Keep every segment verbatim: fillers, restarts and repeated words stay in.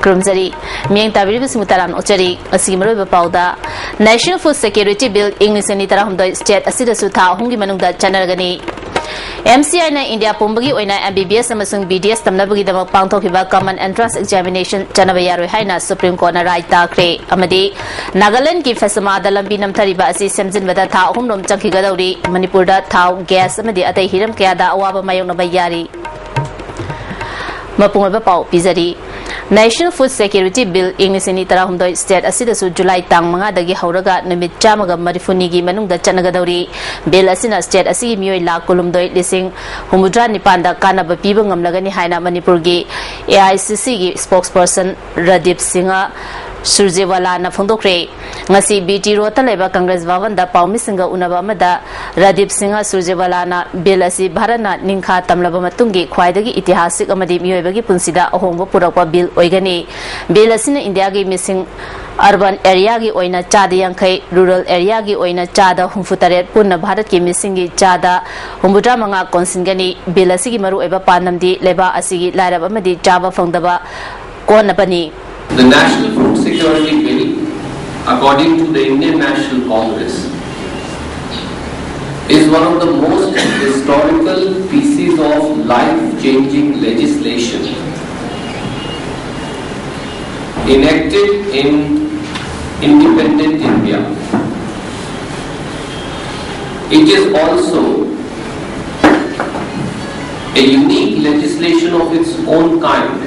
ꯈꯨꯔꯨꯝꯖꯔꯤ꯫ ꯃꯤꯠꯌꯦꯡ ꯇꯥꯕꯤꯔꯤꯕꯁꯤꯡꯕꯨ ꯇꯔꯥꯝꯅ ꯑꯣꯛꯆꯔꯤ꯫ ꯉꯁꯤꯒꯤ ꯃꯔꯨꯑꯣꯏꯕ ꯄꯥꯎꯗ, National Food Security Bill ꯏꯪ ꯂꯤꯁꯤꯡ ꯑꯅꯤ ꯇꯔꯥꯍꯨꯝꯗꯣꯏ state ꯑꯁꯤꯗꯁꯨ ꯊꯥ ꯑꯍꯨꯝꯒꯤ ꯃꯅꯨꯡꯗ ꯆꯠꯅꯔꯒꯅꯤ꯫ M C I ꯅ ꯏꯟꯗꯤꯌꯥ ꯄꯨꯝꯕꯒꯤ ꯑꯣꯏꯅ M B B S ꯑꯃꯁꯨꯡ B D S ꯇꯝꯅꯕꯒꯤꯗꯃꯛ ꯄꯥꯡꯊꯣꯛꯈꯤꯕ Common Entrance Examination ꯆꯠꯅꯕ ꯌꯥꯔꯣꯏ ꯍꯥꯏꯅ Supreme Court ꯅ ꯔꯥꯏ ꯇꯥꯈ꯭ꯔꯦ꯫ ꯑꯃꯗꯤ ꯅꯥꯒꯥꯂꯦꯟꯗꯒꯤ ꯐꯦꯁꯃꯥꯗ ꯂꯝꯕꯤ ꯅꯝꯊꯔꯤꯕ ꯑꯁꯤ ꯁꯦꯝꯖꯤꯟꯕꯗ ꯊꯥ ꯑꯍꯨꯝꯔꯣꯝ ꯆꯪꯈꯤꯒꯗꯧꯔꯤ꯫ ꯃꯅꯤꯄꯨꯔꯗ ꯊꯥꯎ, gas ꯑꯃꯗꯤ ꯑꯇꯩ ꯍꯤꯔꯝ ꯀꯌꯥꯗ ꯑꯋꯥꯕ ꯃꯥꯌꯣꯛꯅꯕ ꯌꯥꯔꯤ꯫ ꯃꯄꯨꯡ ꯑꯣꯏꯕ ꯄꯥꯎ ꯄꯤꯖꯔꯤ꯫ National Food Security Bill ꯏꯪ ꯂꯤꯁꯤꯡ ꯑꯅꯤ ꯇꯔꯥꯍꯨꯝꯗꯣꯏ state ꯑꯁꯤꯗꯁꯨ ꯖꯨꯂꯥꯏ ꯇꯥꯡ ꯃꯉꯥꯗꯒꯤ ꯍꯧꯔꯒ ꯅꯨꯃꯤꯠ ꯆꯥꯝꯃꯒ ꯃꯔꯤꯐꯨꯅꯤꯒꯤ ꯃꯅꯨꯡꯗ ꯆꯠꯅꯒꯗꯧꯔꯤ꯫ Bill ꯑꯁꯤꯅ state ꯑꯁꯤꯒꯤ ꯃꯤꯑꯣꯏ ꯂꯥꯈ ꯀꯨꯟꯍꯨꯝꯗꯣꯏ ꯂꯤꯁꯤꯡ ꯍꯨꯝꯐꯨꯇꯔꯥ ꯅꯤꯄꯥꯟꯗ ꯀꯥꯟꯅꯕ ꯄꯤꯕ ꯉꯝꯂꯒꯅꯤ ꯍꯥꯏꯅ ꯃꯅꯤꯄꯨꯔꯒꯤ A I C C ꯒꯤ spokesperson ꯔꯗꯤꯞ ꯁꯤꯡꯍ ꯁꯨꯔꯖꯦꯋꯥꯂꯥꯅ ꯐꯣꯡꯗꯣꯛꯈ꯭ꯔꯦ꯫ ꯉꯁꯤ B T ꯔꯣꯗꯇ ꯂꯩꯕ ꯀꯪꯒ꯭ꯔꯦꯁ ꯚꯕꯟꯗ ꯄꯥꯎꯃꯤꯁꯤꯡꯒ ꯎꯅꯕ ꯑꯃꯗ ꯔꯗꯤꯞ ꯁꯤꯡꯍ ꯁꯨꯔꯖꯦꯋꯥꯂꯥꯅ bill ꯑꯁꯤ ꯚꯥꯔꯠꯅ ꯅꯤꯡꯈꯥ ꯇꯝꯂꯕ ꯃꯇꯨꯡꯒꯤ ꯈ꯭ꯋꯥꯏꯗꯒꯤ ꯏꯇꯤꯍꯥꯁꯤꯛ ꯑꯃꯗꯤ ꯃꯤꯑꯣꯏꯕꯒꯤ ꯄꯨꯟꯁꯤꯗ ꯑꯍꯣꯡꯕ ꯄꯨꯔꯛꯄ bill ꯑꯣꯏꯒꯅꯤ꯫ Bill ꯑꯁꯤꯅ ꯏꯟꯗꯤꯌꯥꯒꯤ ꯃꯤꯁꯤꯡ urban areaꯒꯤ ꯑꯣꯏꯅ ꯆꯥꯗ ꯌꯥꯡꯈꯩ, rural areaꯒꯤ ꯑꯣꯏꯅ ꯆꯥꯗ ꯍꯨꯝꯐꯨꯇꯔꯦꯠ, ꯄꯨꯟꯅ ꯚꯥꯔꯠꯀꯤ ꯃꯤꯁꯤꯡꯒꯤ ꯆꯥꯗ ꯍꯨꯝꯐꯨꯇꯔꯥ ꯃꯉꯥ ꯀꯣꯟꯁꯤꯟꯒꯅꯤ꯫ Bill ꯑꯁꯤꯒꯤ ꯃꯔꯨꯑꯣꯏꯕ ꯄꯥꯟꯗꯝꯗꯤ ꯂꯩꯕꯥꯛ ꯑꯁꯤꯒꯤ ꯂꯥꯏꯔꯕ ꯑꯃꯗꯤ ꯆꯥꯕ ꯐꯪꯗꯕ ꯀꯣꯟꯅꯕꯅꯤ꯫ The National Food Security Bill, according to the Indian National Congress, is one of the most historical pieces of life-changing legislation enacted in independent India. It is also a unique legislation of its own kind,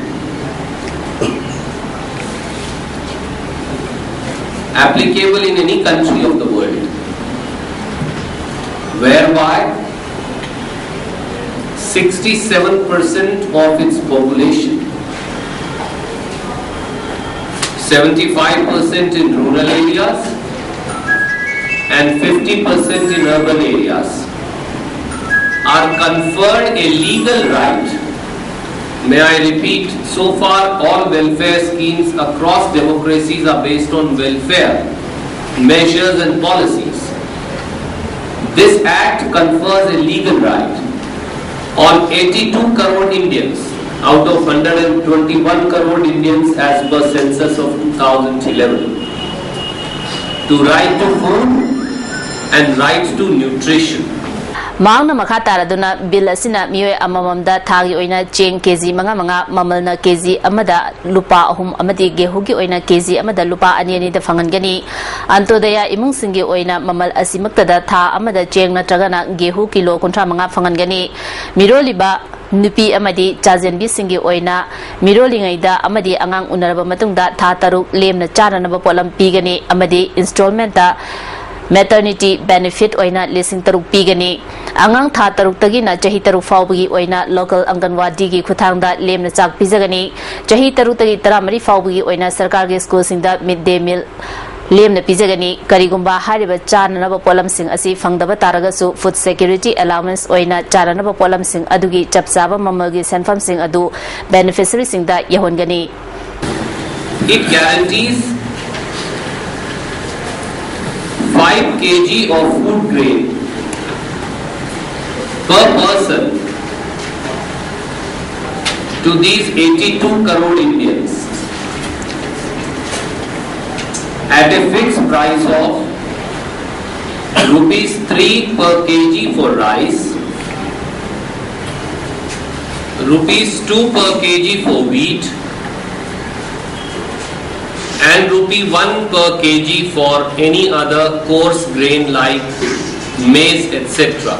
applicable in any country of the world, whereby sixty-seven percent of its population, seventy-five percent in rural areas and fifty percent in urban areas, are conferred a legal right. May I repeat, so far all welfare schemes across democracies are based on welfare measures and policies. This act confers a legal right on eighty-two crore Indians out of one hundred twenty-one crore Indians as per census of two thousand eleven, to right to food and right to nutrition. ꯃꯍꯥꯛꯅ ꯃꯈꯥ ꯇꯥꯔꯗꯨꯅ bill ꯑꯁꯤꯅ ꯃꯤꯑꯣꯏ ꯑꯃꯃꯝꯗ ꯊꯥꯒꯤ ꯑꯣꯏꯅ ꯆꯦꯡ ꯀꯦ G ꯃꯉꯥ ꯃꯉꯥ, ꯃꯃꯜꯅ ꯀꯦ ꯖꯤ ꯑꯃꯗ ꯂꯨꯄꯥ ꯑꯍꯨꯝ ꯑꯃꯗꯤ ꯒꯦꯍꯨꯒꯤ ꯑꯣꯏꯅ ꯀꯦ ꯖꯤ ꯑꯃꯗ ꯂꯨꯄꯥ ꯑꯅꯤ ꯑꯅꯤꯗ ꯐꯪꯍꯟꯒꯅꯤ꯫ ꯑꯟꯇꯣꯗꯌꯥ ꯏꯃꯨꯡꯁꯤꯡꯒꯤ ꯑꯣꯏꯅ ꯃꯃꯜ ꯑꯁꯤꯃꯛꯇꯗ ꯊꯥ ꯑꯃꯗ ꯆꯦꯡ ꯅꯠꯇ꯭ꯔꯒꯅ ꯒꯦꯍꯨ ꯀꯤꯂꯣ ꯀꯨꯟꯊ꯭ꯔꯥ ꯃꯉꯥ ꯐꯪꯍꯟꯒꯅꯤ꯫ ꯃꯤꯔꯣꯜꯂꯤꯕ ꯅꯨꯄꯤ ꯑꯃꯗꯤ ꯆꯥꯖꯦꯟꯕꯤꯁꯤꯡꯒꯤ ꯑꯣꯏꯅ ꯃꯤꯔꯣꯜꯂꯤꯉꯩꯗ ꯑꯃꯗꯤ ꯑꯉꯥꯡ ꯎꯅꯔꯕ ꯃꯇꯨꯡꯗ ꯊꯥ ꯇꯔꯨꯛ ꯂꯦꯝꯅ ꯆꯥꯅꯅꯕ ꯄꯣꯠꯂꯝ ꯄꯤꯒꯅꯤ ꯑꯃꯗꯤ ꯏꯟꯁꯇꯣꯜꯃꯦꯟꯇ ꯃꯦꯇꯔꯅꯤꯇꯤ ꯕꯦꯅꯤꯐꯤꯠ ꯑꯣꯏꯅ ꯂꯤꯁꯤꯡ ꯇꯔꯨꯛ ꯄꯤꯒꯅꯤ꯫ ꯑꯉꯥꯡ ꯊꯥ ꯇꯔꯨꯛꯇꯒꯤꯅ ꯆꯍꯤ ꯇꯔꯨꯛ ꯐꯥꯎꯕꯒꯤ ꯑꯣꯏꯅ ꯂꯣꯀꯦꯜ ꯑꯪꯒꯟꯋꯥꯗꯤꯒꯤ ꯈꯨꯊꯥꯡꯗ ꯂꯦꯝꯅ ꯆꯥꯛ ꯄꯤꯖꯒꯅꯤ꯫ ꯆꯍꯤ ꯇꯔꯨꯛꯇꯒꯤ ꯇꯔꯥꯃꯔꯤ ꯐꯥꯎꯕꯒꯤ ꯑꯣꯏꯅ ꯁꯔꯀꯥꯔꯒꯤ ꯁ꯭ꯀꯨꯜꯁꯤꯡꯗ ꯃꯤꯗ ꯗꯦ ꯃꯤꯜ ꯂꯦꯝꯅ ꯄꯤꯖꯒꯅꯤ꯫ ꯀꯔꯤꯒꯨꯝꯕ ꯍꯥꯏꯔꯤꯕ ꯆꯥꯅꯅꯕ ꯄꯣꯠꯂꯝꯁꯤꯡ ꯑꯁꯤ ꯐꯪꯗꯕ ꯇꯥꯔꯒꯁꯨ, ꯐꯨꯗ ꯁꯦꯀ꯭ꯌꯨꯔꯤꯇꯤ ꯑꯦꯂꯥꯎꯋꯦꯟꯁ ꯑꯣꯏꯅ ꯆꯥꯅꯅꯕ ꯄꯣꯠꯂꯝꯁꯤꯡ ꯑꯗꯨꯒꯤ ꯆꯞ ꯆꯥꯕ ꯃꯃꯜꯒꯤ ꯁꯦꯟꯐꯝꯁꯤꯡ ꯑꯗꯨ ꯕꯦꯅꯤꯐꯤꯁꯔꯤꯁꯤꯡꯗ ꯌꯧꯍꯟꯒꯅꯤ꯫ It guarantees five K G of food grain per person to these eighty-two crore Indians at a fixed price of rupees three per K G for rice, rupees two per K G for wheat, and rupee one per K G for any other coarse grain like maize, et cetera,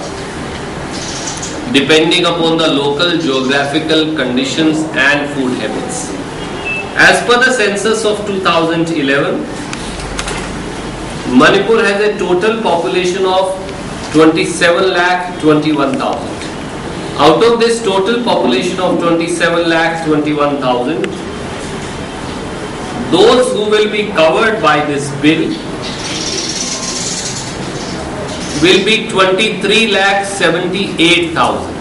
depending upon the local geographical conditions and food habits. As per the census of two thousand eleven, Manipur has a total population of twenty-seven lakh twenty-one thousand. Out of this total population of twenty-seven lakh twenty-one thousand, those who will be covered by this bill will be twenty-three lakh seventy-eight thousand.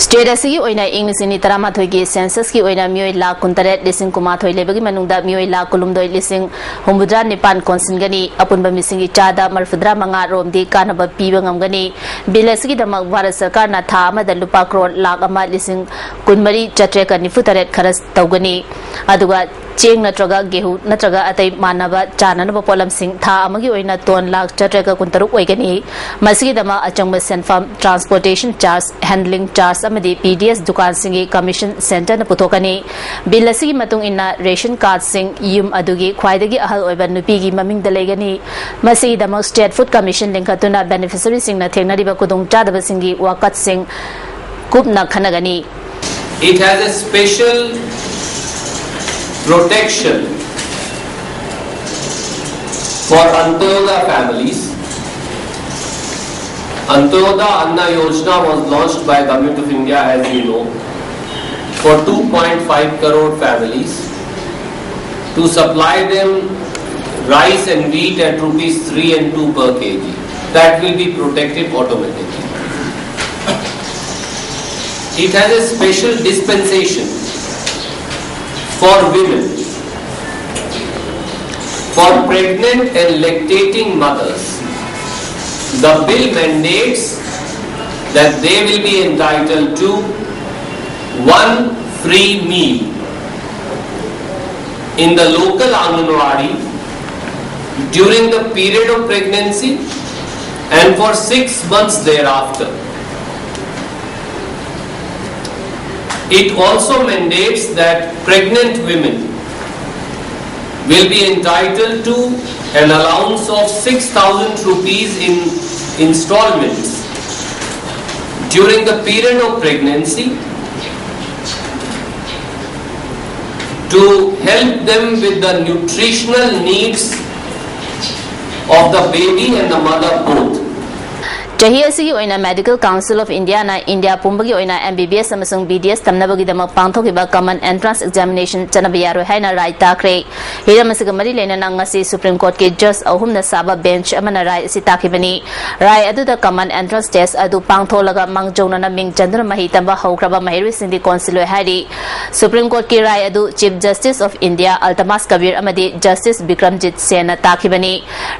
State ꯑꯁꯤꯒꯤ ꯑꯣꯏꯅ ꯏꯪ ꯂꯤꯁꯤꯡ ꯑꯅꯤ ꯇꯔꯥꯃꯥꯊꯣꯏꯒꯤ ꯁꯦꯟꯁꯁꯀꯤ ꯑꯣꯏꯅ ꯃꯤꯑꯣꯏ ꯂꯥꯈ ꯀꯨꯟꯇꯔꯦꯠ ꯂꯤꯁꯤꯡ ꯀꯨꯟꯃꯥꯊꯣꯏ ꯂꯩꯕꯒꯤ ꯃꯅꯨꯡꯗ ꯃꯤꯑꯣꯏ ꯂꯥꯈ ꯀꯨꯟꯍꯨꯝꯗꯣꯏ ꯂꯤꯁꯤꯡ ꯍꯨꯝꯐꯨꯇꯔꯥ ꯅꯤꯄꯥꯟ ꯀꯣꯟꯁꯤꯟꯒꯅꯤ꯫ ꯑꯄꯨꯟꯕ ꯃꯤꯁꯤꯡꯒꯤ ꯆꯥꯗ ꯃꯔꯤꯐꯨꯇꯔꯥ ꯃꯉꯥ ꯔꯣꯝꯗꯤ ꯀꯥꯟꯅꯕ ꯄꯤꯕ ꯉꯝꯒꯅꯤ꯫ ꯕꯤꯜ ꯑꯁꯤꯒꯤꯗꯃꯛ ꯚꯥꯔꯠ ꯁꯔꯀꯥꯔꯅ ꯊꯥ ꯑꯃꯗ ꯂꯨꯄꯥ ꯀ꯭ꯔꯣꯔ ꯂꯥꯈ ꯑꯃ ꯂꯤꯁꯤꯡ ꯀꯨꯟꯃꯔꯤ ꯆꯥꯇ꯭ꯔꯦꯠꯀ ꯅꯤꯐꯨꯇꯔꯦꯠ ꯈꯔꯆ ꯇꯧꯒꯅꯤ꯫ ꯑꯗꯨꯒ ꯆꯦꯡ ꯅꯠꯇ꯭ꯔꯒ ꯒꯦꯍꯨ ꯅꯠꯇ꯭ꯔꯒ ꯑꯇꯩ ꯃꯥꯟꯅꯕ ꯆꯥꯅꯅꯕ ꯄꯣꯠꯂꯝꯁꯤꯡ ꯊꯥ ꯑꯃꯒꯤ ꯑꯣꯏꯅ ꯇꯣꯟ ꯂꯥꯈ ꯆꯥꯇ꯭ꯔꯦꯠꯀ ꯀꯨꯟꯇꯔꯨꯛ ꯑꯣꯏꯒꯅꯤ꯫ ꯃꯁꯤꯒꯤꯗꯃꯛ ꯑꯆꯪꯕ ꯁꯦꯟꯐꯝ, ꯇ꯭ꯔꯥꯟꯁꯄꯣꯔꯇꯦꯁꯟ ꯆꯥꯔꯖ, ꯍꯦꯟꯗ꯭ꯂꯤꯡ ꯆꯥꯔꯖ ꯑꯃꯗꯤ ꯄꯤ ꯗꯤ ꯑꯦꯁ ꯗꯨꯀꯥꯟꯁꯤꯡꯒꯤ ꯀꯃꯤꯁꯟ ꯁꯦꯟꯇꯔꯅ ꯄꯨꯊꯣꯛꯀꯅꯤ꯫ ꯕꯤꯜ ꯑꯁꯤꯒꯤ ꯃꯇꯨꯡ ꯏꯟꯅ ꯔꯦꯁꯟ ꯀꯥꯔꯗꯁꯤꯡ ꯌꯨꯝ ꯑꯗꯨꯒꯤ ꯈ꯭ꯋꯥꯏꯗꯒꯤ ꯑꯍꯜ ꯑꯣꯏꯕ ꯅꯨꯄꯤꯒꯤ ꯃꯃꯤꯡꯗ ꯂꯩꯒꯅꯤ꯫ ꯃꯁꯤꯒꯤꯗꯃꯛ ꯁ꯭ꯇꯦꯠ ꯐꯨꯗ ꯀꯃꯤꯁꯟ ꯂꯤꯡꯈꯠꯇꯨꯅ ꯕꯦꯅꯤꯐꯤꯁꯔꯤꯁꯤꯡꯅ ꯊꯦꯡꯅꯔꯤꯕ ꯈꯨꯗꯣꯡꯆꯥꯗꯕꯁꯤꯡꯒꯤ ꯋꯥꯀꯠꯁꯤꯡ ꯀꯨꯞꯅ ꯈꯟꯅꯒꯅꯤ꯫ It has a special protection for Antyodaya families. Antyodaya Anna Yojana was launched by Government of India, as you know, for two point five crore families to supply them rice and wheat at rupees three and two per K G. That will be protected automatically. It has a special dispensation for women, for pregnant and lactating mothers. The bill mandates that they will be entitled to one free meal in the local Anganwadi during the period of pregnancy and for six months thereafter. It also mandates that pregnant women will be entitled to an allowance of six thousand rupees in installments during the period of pregnancy to help them with the nutritional needs of the baby and the mother both. ꯆꯍꯤ ꯑꯁꯤꯒꯤ ꯑꯣꯏꯅ Medical Council of Indiaꯅ India ꯄꯨꯝꯕꯒꯤ ꯑꯣꯏꯅ M B B S ꯑꯃꯁꯨꯡ B D S ꯇꯝꯅꯕꯒꯤꯗꯃꯛ ꯄꯥꯡꯊꯣꯛꯈꯤꯕ Common Entrance Examination ꯆꯠꯅꯕ ꯌꯥꯔꯣꯏ ꯍꯥꯏꯅ ꯔꯥꯏ ꯇꯥꯈ꯭ꯔꯦ꯫ ꯍꯤꯔꯝ ꯑꯁꯤꯒ ꯃꯔꯤ ꯂꯩꯅꯅ ꯉꯁꯤ Supreme Courtꯀꯤ judge ꯑꯍꯨꯝꯅ ꯁꯥꯕ bench ꯑꯃꯅ ꯔꯥꯏ ꯑꯁꯤ ꯇꯥꯈꯤꯕꯅꯤ꯫ ꯔꯥꯏ ꯑꯗꯨꯗ Common Entrance Test ꯑꯗꯨ ꯄꯥꯡꯊꯣꯛꯂꯒ ꯃꯥꯡꯖꯧꯅꯅ ꯃꯤꯡ ꯆꯟꯗꯨꯅ ꯃꯍꯩ ꯇꯝꯕ ꯍꯧꯈ꯭ꯔꯕ ꯃꯍꯩꯔꯣꯏꯁꯤꯡꯗꯤ ꯀꯣꯟꯁꯤꯜꯂꯣꯏ ꯍꯥꯏꯔꯤ꯫ Supreme Courtꯀꯤ ꯔꯥꯏ ꯑꯗꯨ Chief Justice of India Altamas Kabir ꯑꯃꯗꯤ Justice Bikramjit Senꯅ ꯇꯥꯈꯤꯕꯅꯤ꯫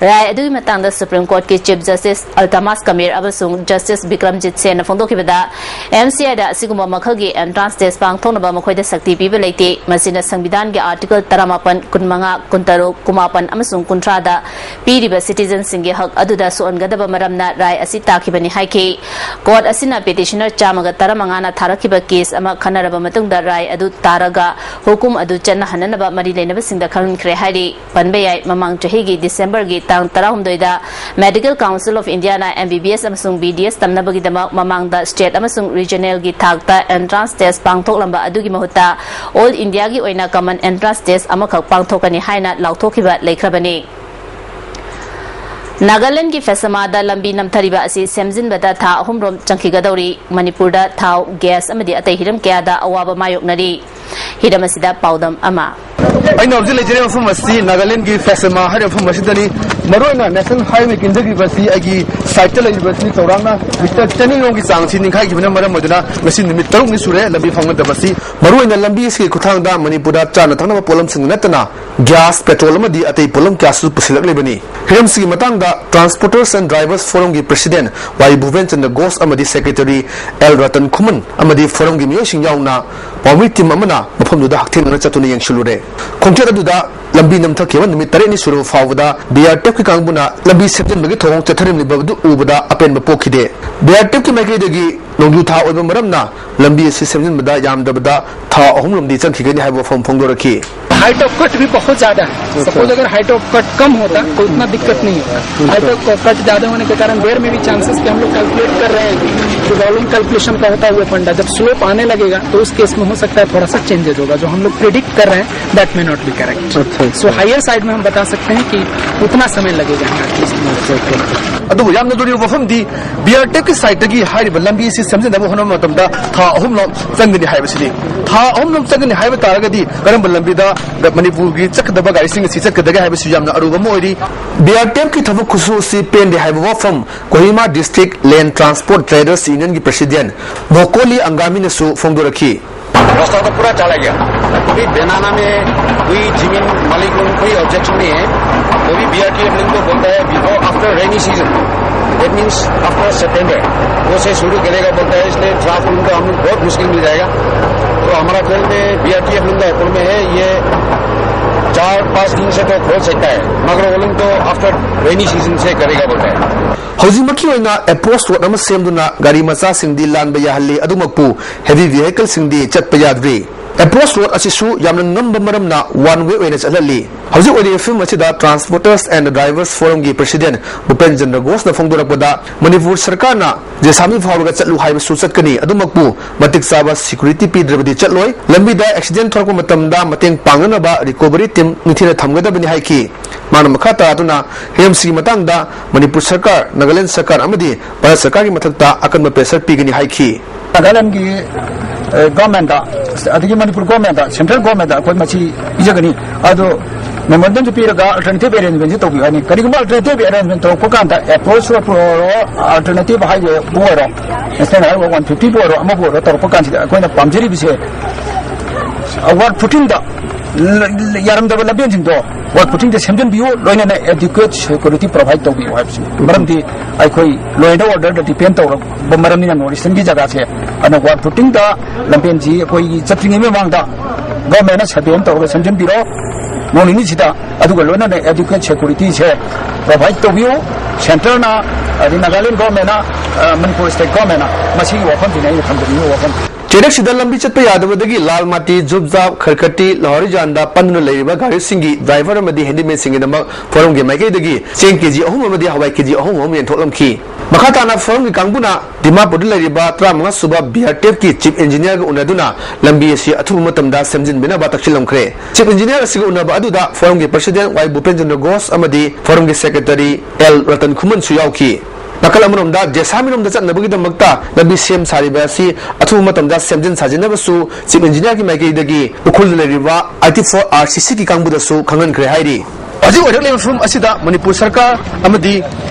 ꯔꯥꯏ ꯑꯗꯨꯒꯤ ꯃꯇꯥꯡꯗ Supreme Courtꯀꯤ Chief Justice Altamas Kabir ꯑꯃꯁꯨꯡ Justice Bikramjit Senꯅ ꯐꯣꯡꯗꯣꯛꯈꯤꯕꯗ, M C Iꯗ ꯑꯁꯤꯒꯨꯝꯕ ꯃꯈꯜꯒꯤ entrance test ꯄꯥꯡꯊꯣꯛꯅꯕ ꯃꯈꯣꯏꯗ ꯁꯛꯇꯤ ꯄꯤꯕ ꯂꯩꯇꯦ꯫ ꯃꯁꯤꯅ ꯁꯪꯕꯤꯙꯥꯟꯒꯤ Article ꯇꯔꯥꯃꯥꯄꯟ, ꯀꯨꯟꯃꯉꯥ, ꯀꯨꯟꯇꯔꯨꯛ, ꯀꯨꯟꯃꯥꯄꯟ ꯑꯃꯁꯨꯡ ꯀꯨꯟꯊ꯭ꯔꯥꯗ ꯄꯤꯔꯤꯕ citizenꯁꯤꯡꯒꯤ ꯍꯛ ꯑꯗꯨꯗ ꯁꯣꯛꯍꯟꯒꯗꯕ ꯃꯔꯝꯅ ꯔꯥꯏ ꯑꯁꯤ ꯇꯥꯈꯤꯕꯅꯤ ꯍꯥꯏꯈꯤ꯫ Court ꯑꯁꯤꯅ petitioner ꯆꯥꯝꯃꯒ ꯇꯔꯥꯃꯉꯥꯅ ꯊꯥꯔꯛꯈꯤꯕ case ꯑꯃ ꯈꯟꯅꯔꯕ ꯃꯇꯨꯡꯗ ꯔꯥꯏ ꯑꯗꯨ ꯇꯥꯔꯒ ꯍꯨꯀꯨꯝ ꯑꯗꯨ ꯆꯠꯅꯍꯟꯅꯅꯕ ꯃꯔꯤ ꯂꯩꯅꯕꯁꯤꯡꯗ ꯈꯪꯍꯟꯈ꯭ꯔꯦ ꯍꯥꯏꯔꯤ꯫ ꯄꯟꯕ ꯌꯥꯏ, ꯃꯃꯥꯡ ꯆꯍꯤꯒꯤ Decemberꯒꯤ ꯇꯥꯡ ꯇꯔꯥꯍꯨꯝꯗꯣꯏꯗ Medical Council of Indiaꯅ M B B S ꯑꯃꯁꯨꯡ B D S ꯇꯝꯅꯕꯒꯤꯗꯃꯛ ꯃꯃꯥꯡꯗ state ꯑꯃꯁꯨꯡ regionalꯒꯤ ꯊꯥꯛꯇ entrance test ꯄꯥꯡꯊꯣꯛꯂꯝꯕ ꯑꯗꯨꯒꯤ ꯃꯍꯨꯠꯇ All Indiaꯒꯤ ꯑꯣꯏꯅ Common Entrance Test ꯑꯃꯈꯛ ꯄꯥꯡꯊꯣꯛꯀꯅꯤ ꯍꯥꯏꯅ ꯂꯥꯎꯊꯣꯛꯈꯤꯕ ꯂꯩꯈ꯭ꯔꯕꯅꯤ꯫ ꯅꯥꯒꯥꯂꯦꯟꯗꯒꯤ ꯐꯦꯁꯃꯥꯗ ꯂꯝꯕꯤ ꯅꯝꯊꯔꯤꯕ ꯑꯁꯤ ꯁꯦꯝꯖꯤꯟꯕꯗ ꯊꯥ ꯑꯍꯨꯝꯔꯣꯝ ꯆꯪꯈꯤꯒꯗꯧꯔꯤ꯫ ꯃꯅꯤꯄꯨꯔꯗ ꯊꯥꯎ, gas ꯑꯃꯗꯤ ꯑꯇꯩ ꯍꯤꯔꯝ ꯀꯌꯥꯗ ꯑꯋꯥꯕ ꯃꯥꯌꯣꯛꯅꯔꯤ꯫ ꯍꯤꯔꯝ ꯑꯁꯤꯗ ꯄꯥꯎꯗꯝ ꯑꯃ꯫ ꯑꯩꯅ ꯍꯧꯖꯤꯛ ꯂꯩꯖꯔꯤꯕ ꯃꯐꯝ ꯑꯁꯤ ꯅꯥꯒꯥꯂꯦꯟꯗꯒꯤ ꯐꯦꯁꯃꯥ ꯍꯥꯏꯔꯤꯕ ꯃꯐꯝ ꯑꯁꯤꯗꯅꯤ꯫ ꯃꯔꯨꯑꯣꯏꯅ national highway ꯀꯤꯟꯊꯈꯤꯕ ꯑꯁꯤ ꯑꯩꯒꯤ side ꯂꯩꯔꯤꯕ ꯑꯁꯤ ꯆꯥꯎꯔꯥꯛꯅ meter ꯆꯅꯤ ꯔꯣꯝꯒꯤ ꯆꯥꯡ ꯑꯁꯤ ꯅꯤꯡꯈꯥꯏꯈꯤꯕꯅ ꯃꯔꯝ ꯑꯣꯏꯗꯨꯅ ꯉꯁꯤ ꯅꯨꯃꯤꯠ ꯇꯔꯨꯛꯅꯤ ꯁꯨꯔꯦ ꯂꯝꯕꯤ ꯐꯥꯎꯅꯗꯕ ꯑꯁꯤ꯫ ꯃꯔꯨꯑꯣꯏꯅ ꯂꯝꯕꯤ ꯑꯁꯤꯒꯤ ꯈꯨꯠꯊꯥꯡꯗ ꯃꯅꯤꯄꯨꯔꯗ ꯆꯥꯅ ꯊꯛꯅꯕ ꯄꯣꯠꯂꯝꯁꯤꯡ ꯅꯠꯇꯅ gas, petrol ꯑꯃꯗꯤ ꯑꯇꯩ ꯄꯣꯠꯂꯝ ꯀꯌꯥꯁꯨ ꯄꯨꯁꯤꯜꯂꯛꯂꯤꯕꯅꯤ꯫ ꯍꯤꯔꯝꯁꯤꯒꯤ ꯃꯇꯥꯡꯗ Transporters and Drivers Forumꯒꯤ President ꯋꯥꯏ ꯚꯨꯕꯦꯟ ꯆꯟꯗ꯭ꯔ ꯘꯣꯁ ꯑꯃꯗꯤ Secretary ꯑꯦꯜ ꯔꯇꯟ ꯈꯨꯃꯟ ꯑꯃꯗꯤ forumꯒꯤ ꯃꯤꯑꯣꯏꯁꯤꯡ ꯌꯥꯎꯅ ꯄꯥꯎꯃꯤ team ꯑꯃꯅ ꯃꯐꯝꯗꯨꯗ ꯍꯛꯊꯦꯡꯅꯅ ꯆꯠꯇꯨꯅ ꯌꯦꯡꯁꯤꯜꯂꯨꯔꯦ꯫ ꯈꯣꯡꯆꯠ ꯑꯗꯨꯗ ꯂꯝꯕꯤ ꯅꯝꯊꯈꯤꯕ ꯅꯨꯃꯤꯠ ꯇꯔꯦꯠꯅꯤ ꯁꯨꯔꯕ ꯐꯥꯎꯕꯗ B R T Fꯀꯤ ꯀꯥꯡꯕꯨꯅ ꯂꯝꯕꯤ ꯁꯦꯝꯖꯤꯟꯕꯒꯤ ꯊꯧꯑꯣꯡ ꯆꯠꯊꯔꯝꯂꯤꯕ ꯑꯗꯨ ꯎꯕꯗ ꯑꯄꯦꯟꯕ ꯄꯣꯛꯈꯤꯗꯦ꯫ B R T Fꯀꯤ ꯃꯥꯏꯀꯩꯗꯒꯤ ꯅꯣꯡꯖꯨ ꯊꯥ ꯑꯣꯏꯕ ꯃꯔꯝꯅ ꯂꯝꯕꯤ ꯑꯁꯤ ꯁꯦꯝꯖꯤꯟꯕꯗ ꯌꯥꯝꯗ꯭ꯔꯕꯗ ꯊꯥ ꯑꯍꯨꯝ ꯂꯣꯝꯗꯤ ꯆꯪꯈꯤꯒꯅꯤ ꯍꯥꯏꯕ ꯋꯥꯐꯝ ꯐꯣꯡꯗꯣꯔꯛꯈꯤ꯫ Height of cut भी बहुत ज्यादा है। Suppose अगर height of cut कम होता तो इतना दिक्कत नहीं होता। Height of cut ज्यादा होने के कारण बेर में भी chances कि हम लोग calculate कर रहे हैं जो वॉल्यूम कैलकुलेशन का होता है वो फंडा, जब स्लोप आने लगेगा तो उस केस में हो सकता है थोड़ा सा चेंजेस होगा। जो हम लोग प्रिडिक्ट कर रहे हैं, that may not be correct। अच्छा, अच्छा। सो हायर साइड में हम बता सकते हैं कि उतना समय लगेगा यहाँ एटलीस्ट। ꯑꯗꯨꯕꯨ ꯌꯥꯝꯅ ꯂꯨꯔꯤꯕ ꯋꯥꯐꯝꯗꯤ, ꯕꯤ ꯑꯥꯔ ꯇꯤ ꯑꯦꯐꯀꯤ ꯁꯥꯏꯠꯇꯒꯤ ꯍꯥꯏꯔꯤꯕ ꯂꯝꯕꯤ ꯑꯁꯤ ꯁꯦꯝꯖꯤꯟꯅꯕ ꯍꯣꯠꯅꯕ ꯃꯇꯝꯗ ꯊꯥ ꯑꯍꯨꯝꯂꯣꯝ ꯆꯪꯒꯅꯤ ꯍꯥꯏꯕꯁꯤꯅꯤ꯫ ꯊꯥ ꯑꯍꯨꯝꯂꯣꯝ ꯆꯪꯒꯅꯤ ꯍꯥꯏꯕ ꯇꯥꯔꯒꯗꯤ ꯀꯔꯝꯕ ꯂꯝꯕꯤꯗ ꯃꯅꯤꯄꯨꯔꯒꯤ ꯆꯠꯀꯗꯕ ꯒꯥꯔꯤꯁꯤꯡ ꯑꯁꯤ ꯆꯠꯀꯗꯒꯦ ꯍꯥꯏꯕꯁꯤ ꯌꯥꯝꯅ ꯑꯔꯨꯕ ꯑꯃ ꯑꯣꯏꯔꯤ꯫ ꯕꯤ ꯑꯥꯔ ꯇꯤ ꯑꯦꯐꯀꯤ ꯊꯕꯛ ꯈꯨꯁꯨ ꯑꯁꯤ ꯄꯦꯟꯗꯦ ꯍꯥꯏꯕ ꯋꯥꯐꯝ ꯀꯣꯍꯤꯃꯥ ꯗꯤꯁꯇ꯭ꯔꯤꯛ ꯂꯦꯟ ꯇ꯭ꯔꯥꯟꯁꯄꯣꯔꯠ ꯇ꯭ꯔꯦꯗꯔꯁ ꯌꯨꯅꯤꯌꯟꯒꯤ ꯄ꯭ꯔꯁꯤꯗꯦꯟ ꯚꯣꯀꯣꯂꯤ ꯑꯪꯒꯥꯃꯤꯅꯁꯨ ꯐꯣꯡꯗꯣꯔꯛꯈꯤ꯫ रास्ता तो पूरा चला गया। अभी बेनाना में कोई जमीन मालिक को कोई ऑब्जेक्शन नहीं है। वो भी बीआरटीएफ लोग को बोलता है before, after rainy season, that means after September, वो से शुरू करेगा बोलता है। इसलिए ड्राफ्ट उनको हम लोग बहुत मुश्किल मिल जाएगा। तो हमारा ख्याल में बीआरटीएफ लोग का ऊपर में है, ये चार पाँच दिन से तो खोल सकता है, मगर वो लोग तो आफ्टर रेनी सीजन से करेगा बोलता है। ꯍꯧꯖꯤꯛꯃꯛꯀꯤ ꯑꯣꯏꯅ ꯑꯦꯄ꯭ꯔꯣꯆ ꯔꯣꯗ ꯑꯃ ꯁꯦꯝꯗꯨꯅ ꯒꯥꯔꯤ ꯃꯆꯥꯁꯤꯡꯗꯤ ꯂꯥꯟꯕ ꯌꯥꯍꯜꯂꯤ, ꯑꯗꯨꯃꯛꯄꯨ ꯍꯦꯚꯤ ꯚꯤꯍꯤꯀꯜꯁꯤꯡꯗꯤ ꯆꯠꯄ ꯌꯥꯗ꯭ꯔꯤ꯫ ꯑꯦꯄ꯭ꯔꯣꯆ ꯔꯣꯗ ꯑꯁꯤꯁꯨ ꯌꯥꯝꯅ ꯉꯝꯕ ꯃꯔꯝꯅ ꯋꯥꯟ ꯋꯦ ꯑꯣꯏꯅ ꯆꯠꯍꯜꯂꯤ꯫ ꯍꯧꯖꯤꯛ ꯑꯣꯏꯔꯤꯕ ꯐꯤꯕꯝ ꯑꯁꯤꯗ Transporters and Drivers Forumꯒꯤ ꯄ꯭ꯔꯁꯤꯗꯦꯟ ꯚꯨꯄꯦꯟ ꯆꯟꯗ꯭ꯔ ꯘꯣꯁꯅ ꯐꯣꯡꯗꯣꯔꯛꯄꯗ, ꯃꯅꯤꯄꯨꯔ ꯁꯔꯀꯥꯔꯅ ꯖꯦꯁꯥꯃꯤ ꯐꯥꯎꯔꯒ ꯆꯠꯂꯨ ꯍꯥꯏꯕꯁꯨ ꯆꯠꯀꯅꯤ, ꯑꯗꯨꯃꯛꯄꯨ ꯃꯇꯤꯛ ꯆꯥꯕ ꯁꯦꯀ꯭ꯌꯨꯔꯤꯇꯤ ꯄꯤꯗ꯭ꯔꯕꯗꯤ ꯆꯠꯂꯣꯏ꯫ ꯂꯝꯕꯤꯗ ꯑꯦꯛꯁꯤꯗꯦꯟ ꯊꯣꯛꯂꯛꯄ ꯃꯇꯝꯗ ꯃꯇꯦꯡ ꯄꯥꯡꯅꯅꯕ ꯔꯤꯀꯣꯚꯔꯤ ꯇꯤꯝ ꯅꯤꯡꯊꯤꯅ ꯊꯝꯒꯗꯕꯅꯤ ꯍꯥꯏꯈꯤ꯫ ꯃꯥꯅ ꯃꯈꯥ ꯇꯥꯗꯨꯅ ꯍꯤꯔꯝꯁꯤꯒꯤ ꯃꯇꯥꯡꯗ ꯃꯅꯤꯄꯨꯔ ꯁꯔꯀꯥꯔ, ꯅꯥꯒꯥꯂꯦꯟꯗ ꯁꯔꯀꯥꯔ ꯑꯃꯗꯤ ꯚꯥꯔꯠ ꯁꯔꯀꯥꯔꯒꯤ ꯃꯊꯛꯇ ꯑꯀꯟꯕ ꯄ꯭ꯔꯦꯁꯔ ꯄꯤꯒꯅꯤ ꯍꯥꯏꯈꯤ꯫ ꯅꯥꯒꯥꯂꯦꯟꯒꯤ ꯒꯣꯔꯃꯦꯟꯗ ꯑꯗꯒꯤ ꯃꯅꯤꯄꯨꯔ ꯒꯣꯔꯃꯦꯟꯗ, ꯁꯦꯟꯇ꯭ꯔꯦꯜ ꯒꯣꯔꯃꯦꯟꯗ ꯑꯩꯈꯣꯏ ꯃꯁꯤ ꯄꯤꯖꯒꯅꯤ꯫ ꯑꯗꯣ ꯃꯦꯃꯣꯔꯦꯟꯗꯝꯁꯨ ꯄꯤꯔꯒ ꯑꯜꯇꯔꯅꯦꯇꯤꯚ ꯑꯦꯔꯦꯟꯖꯃꯦꯟꯁꯨ ꯇꯧꯕꯤꯌꯨ ꯍꯥꯏꯅꯤ꯫ ꯀꯔꯤꯒꯨꯝꯕ ꯑꯜꯇꯔꯅꯦꯇꯤꯚ ꯑꯦꯔꯦꯟꯖꯃꯦꯟ ꯇꯧꯔꯛꯄ ꯀꯥꯟꯗ ꯑꯦꯄ꯭ꯔꯣꯆ ꯔꯣꯗꯄꯨ ꯑꯣꯏꯔꯣ, ꯑꯜꯇꯔꯅꯦꯇꯤꯚ ꯍꯥꯏꯋꯦꯕꯨ ꯑꯣꯏꯔꯣ, ꯅꯦꯁꯅꯦꯜ ꯍꯥꯏꯋꯦ ꯋꯥꯟ ꯐꯤꯐꯇꯤꯕꯨ ꯑꯣꯏꯔꯣ, ꯑꯃꯕꯨ ꯑꯣꯏꯔꯣ, ꯇꯧꯔꯛꯄ ꯀꯥꯟꯁꯤꯗ ꯑꯩꯈꯣꯏꯅ ꯄꯥꯝꯖꯔꯤꯕꯁꯦ ꯋꯥꯔꯗ ꯐꯨꯇꯤꯡꯗ ꯌꯥꯔꯝꯗꯕ ꯂꯝꯕꯦꯟꯁꯤꯡꯗꯣ ꯋꯥꯔꯗ ꯐꯨꯇꯤꯡꯗ ꯁꯦꯝꯖꯤꯟꯕꯤꯌꯨ, ꯂꯣꯏꯅꯅ ꯑꯦꯗꯤꯀ꯭ꯋꯦꯠ ꯁꯦꯀ꯭ꯌꯨꯔꯤꯇꯤ ꯄ꯭ꯔꯣꯚꯥꯏꯗ ꯇꯧꯕꯤꯌꯨ ꯍꯥꯏꯕꯁꯤꯅꯤ꯫ ꯃꯔꯝꯗꯤ ꯑꯩꯈꯣꯏ ꯂꯣ ꯑꯦꯟ ꯑꯣꯔꯗꯔꯗ ꯗꯤꯄꯦꯟ ꯇꯧꯔꯕ ꯃꯔꯝꯅꯤꯅ ꯅꯣꯔꯠ ꯏꯁꯇꯔꯟꯒꯤ ꯖꯒꯥꯁꯦ꯫ ꯑꯗꯨꯅ ꯋꯥꯔꯗ ꯐꯨꯇꯤꯡꯗ ꯂꯝꯕꯦꯟꯁꯤ ꯑꯩꯈꯣꯏꯒꯤ ꯆꯠꯇ꯭ꯔꯤꯉꯩ ꯃꯃꯥꯡꯗ ꯒꯣꯔꯃꯦꯟꯅ ꯁꯔꯚꯦ ꯑꯃ ꯇꯧꯔꯒ ꯁꯦꯝꯖꯤꯟꯕꯤꯔꯣ ꯅꯣꯡ ꯅꯤꯅꯤꯁꯤꯗ꯫ ꯑꯗꯨꯒ ꯂꯣꯏꯅꯅ ꯑꯦꯗꯤꯀ꯭ꯋꯦꯠ ꯁꯦꯀ꯭ꯌꯨꯔꯤꯇꯤꯁꯦ ꯄ꯭ꯔꯣꯚꯥꯏꯗ ꯇꯧꯕꯤꯌꯨ꯫ ꯁꯦꯟꯇꯔꯅ, ꯑꯗꯩ ꯅꯥꯒꯥꯂꯦꯟ ꯒꯣꯔꯃꯦꯟꯅ, ꯑ, ꯃꯅꯤꯄꯨꯔ ꯁ꯭ꯇꯦꯠ ꯒꯣꯔꯃꯦꯟꯅ, ꯃꯁꯤꯒꯤ ꯋꯥꯐꯝꯁꯤꯅꯤ ꯑꯩꯅ ꯊꯝꯖꯅꯤꯡꯉꯤꯕ ꯋꯥꯐꯝ꯫ ꯆꯩꯔꯛꯁꯤꯗ ꯂꯝꯕꯤ ꯆꯠꯄ ꯌꯥꯗꯕꯗꯒꯤ ꯂꯥꯜꯃꯥꯇꯤ, ꯖꯨꯞꯖꯥꯞ, ꯈꯔꯈꯇꯤ, ꯂꯍꯧꯔꯤꯖꯥꯟꯗ ꯄꯟꯗꯨꯅ ꯂꯩꯔꯤꯕ ꯒꯥꯔꯤꯁꯤꯡꯒꯤ ꯗ꯭ꯔꯥꯏꯚꯔ ꯑꯃꯗꯤ ꯍꯦꯟꯗꯤꯃꯦꯟꯁꯤꯡꯒꯤꯗꯃꯛ ꯐꯣꯔꯝꯒꯤ ꯃꯥꯏꯀꯩꯗꯒꯤ ꯆꯦꯡ ꯀꯦꯖꯤ ꯑꯍꯨꯝ ꯑꯃꯗꯤ ꯍꯋꯥꯏ ꯀꯦꯖꯤ ꯑꯍꯨꯝ ꯑꯃ ꯌꯦꯟꯊꯣꯛꯂꯝꯈꯤ꯫ ꯃꯈꯥ ꯇꯥꯅ ꯐꯣꯔꯝꯒꯤ ꯀꯥꯡꯕꯨꯅ ꯗꯤꯃꯥꯄꯨꯔꯗ ꯂꯩꯔꯤꯕ ꯇꯔꯥꯃꯉꯥ ꯁꯨꯕ ꯕꯤ ꯑꯥꯔ ꯇꯤ ꯑꯦꯐꯀꯤ ꯆꯤꯐ ꯏꯟꯖꯤꯅꯤꯌꯔꯒ ꯎꯅꯗꯨꯅ ꯂꯝꯕꯤ ꯑꯁꯤ ꯑꯊꯨꯕ ꯃꯇꯝꯗ ꯁꯦꯝꯖꯤꯟꯕꯤꯅꯕ ꯇꯛꯁꯤꯜꯂꯝꯈ꯭ꯔꯦ꯫ ꯆꯤꯐ ꯏꯟꯖꯤꯅꯤꯌꯔ ꯑꯁꯤꯒ ꯎꯅꯕ ꯑꯗꯨꯗ ꯐꯣꯔꯝꯒꯤ ꯄ꯭ꯔꯁꯤꯗꯦꯟ ꯋꯥꯏ ꯚꯨꯄꯦꯟ ꯆꯟꯗ꯭ꯔ ꯘꯣꯁ ꯑꯃꯗꯤ ꯐꯣꯔꯝꯒꯤ ꯁꯦꯀ꯭ꯔꯦꯇꯔꯤ ꯑꯦꯜ ꯔꯇꯟ ꯈꯨꯃꯟꯁꯨ ꯌꯥꯎꯈꯤ꯫ ꯅꯥꯀꯜ ꯑꯃꯔꯣꯝꯗ ꯖꯦꯁꯥꯃꯤꯔꯣꯝꯗ ꯆꯠꯅꯕꯒꯤꯗꯃꯛꯇ ꯂꯝꯕꯤ ꯁꯦꯝ ꯁꯥꯔꯤꯕ ꯑꯁꯤ ꯑꯊꯨꯕ ꯃꯇꯝꯗ ꯁꯦꯝꯖꯤꯟ ꯁꯥꯖꯤꯟꯅꯕꯁꯨ ꯆꯤꯐ ꯏꯟꯖꯤꯅꯤꯌꯔꯒꯤ ꯃꯥꯏꯀꯩꯗꯒꯤ ꯎꯈ꯭ꯔꯨꯜꯗ ꯂꯩꯔꯤꯕ ꯑꯥꯏ ꯇꯤ ꯐꯣꯔ ꯑꯥꯔ ꯁꯤ ꯁꯤꯒꯤ ꯀꯥꯡꯕꯨꯗꯁꯨ ꯈꯪꯍꯟꯈ꯭ꯔꯦ ꯍꯥꯏꯔꯤ꯫ ꯍꯧꯖꯤꯛ ꯑꯣꯏꯔꯛꯂꯤꯕ ꯐꯤꯕꯝ ꯑꯁꯤꯗ ꯃꯅꯤꯄꯨꯔ ꯁꯔꯀꯥꯔ ꯑꯃꯗꯤ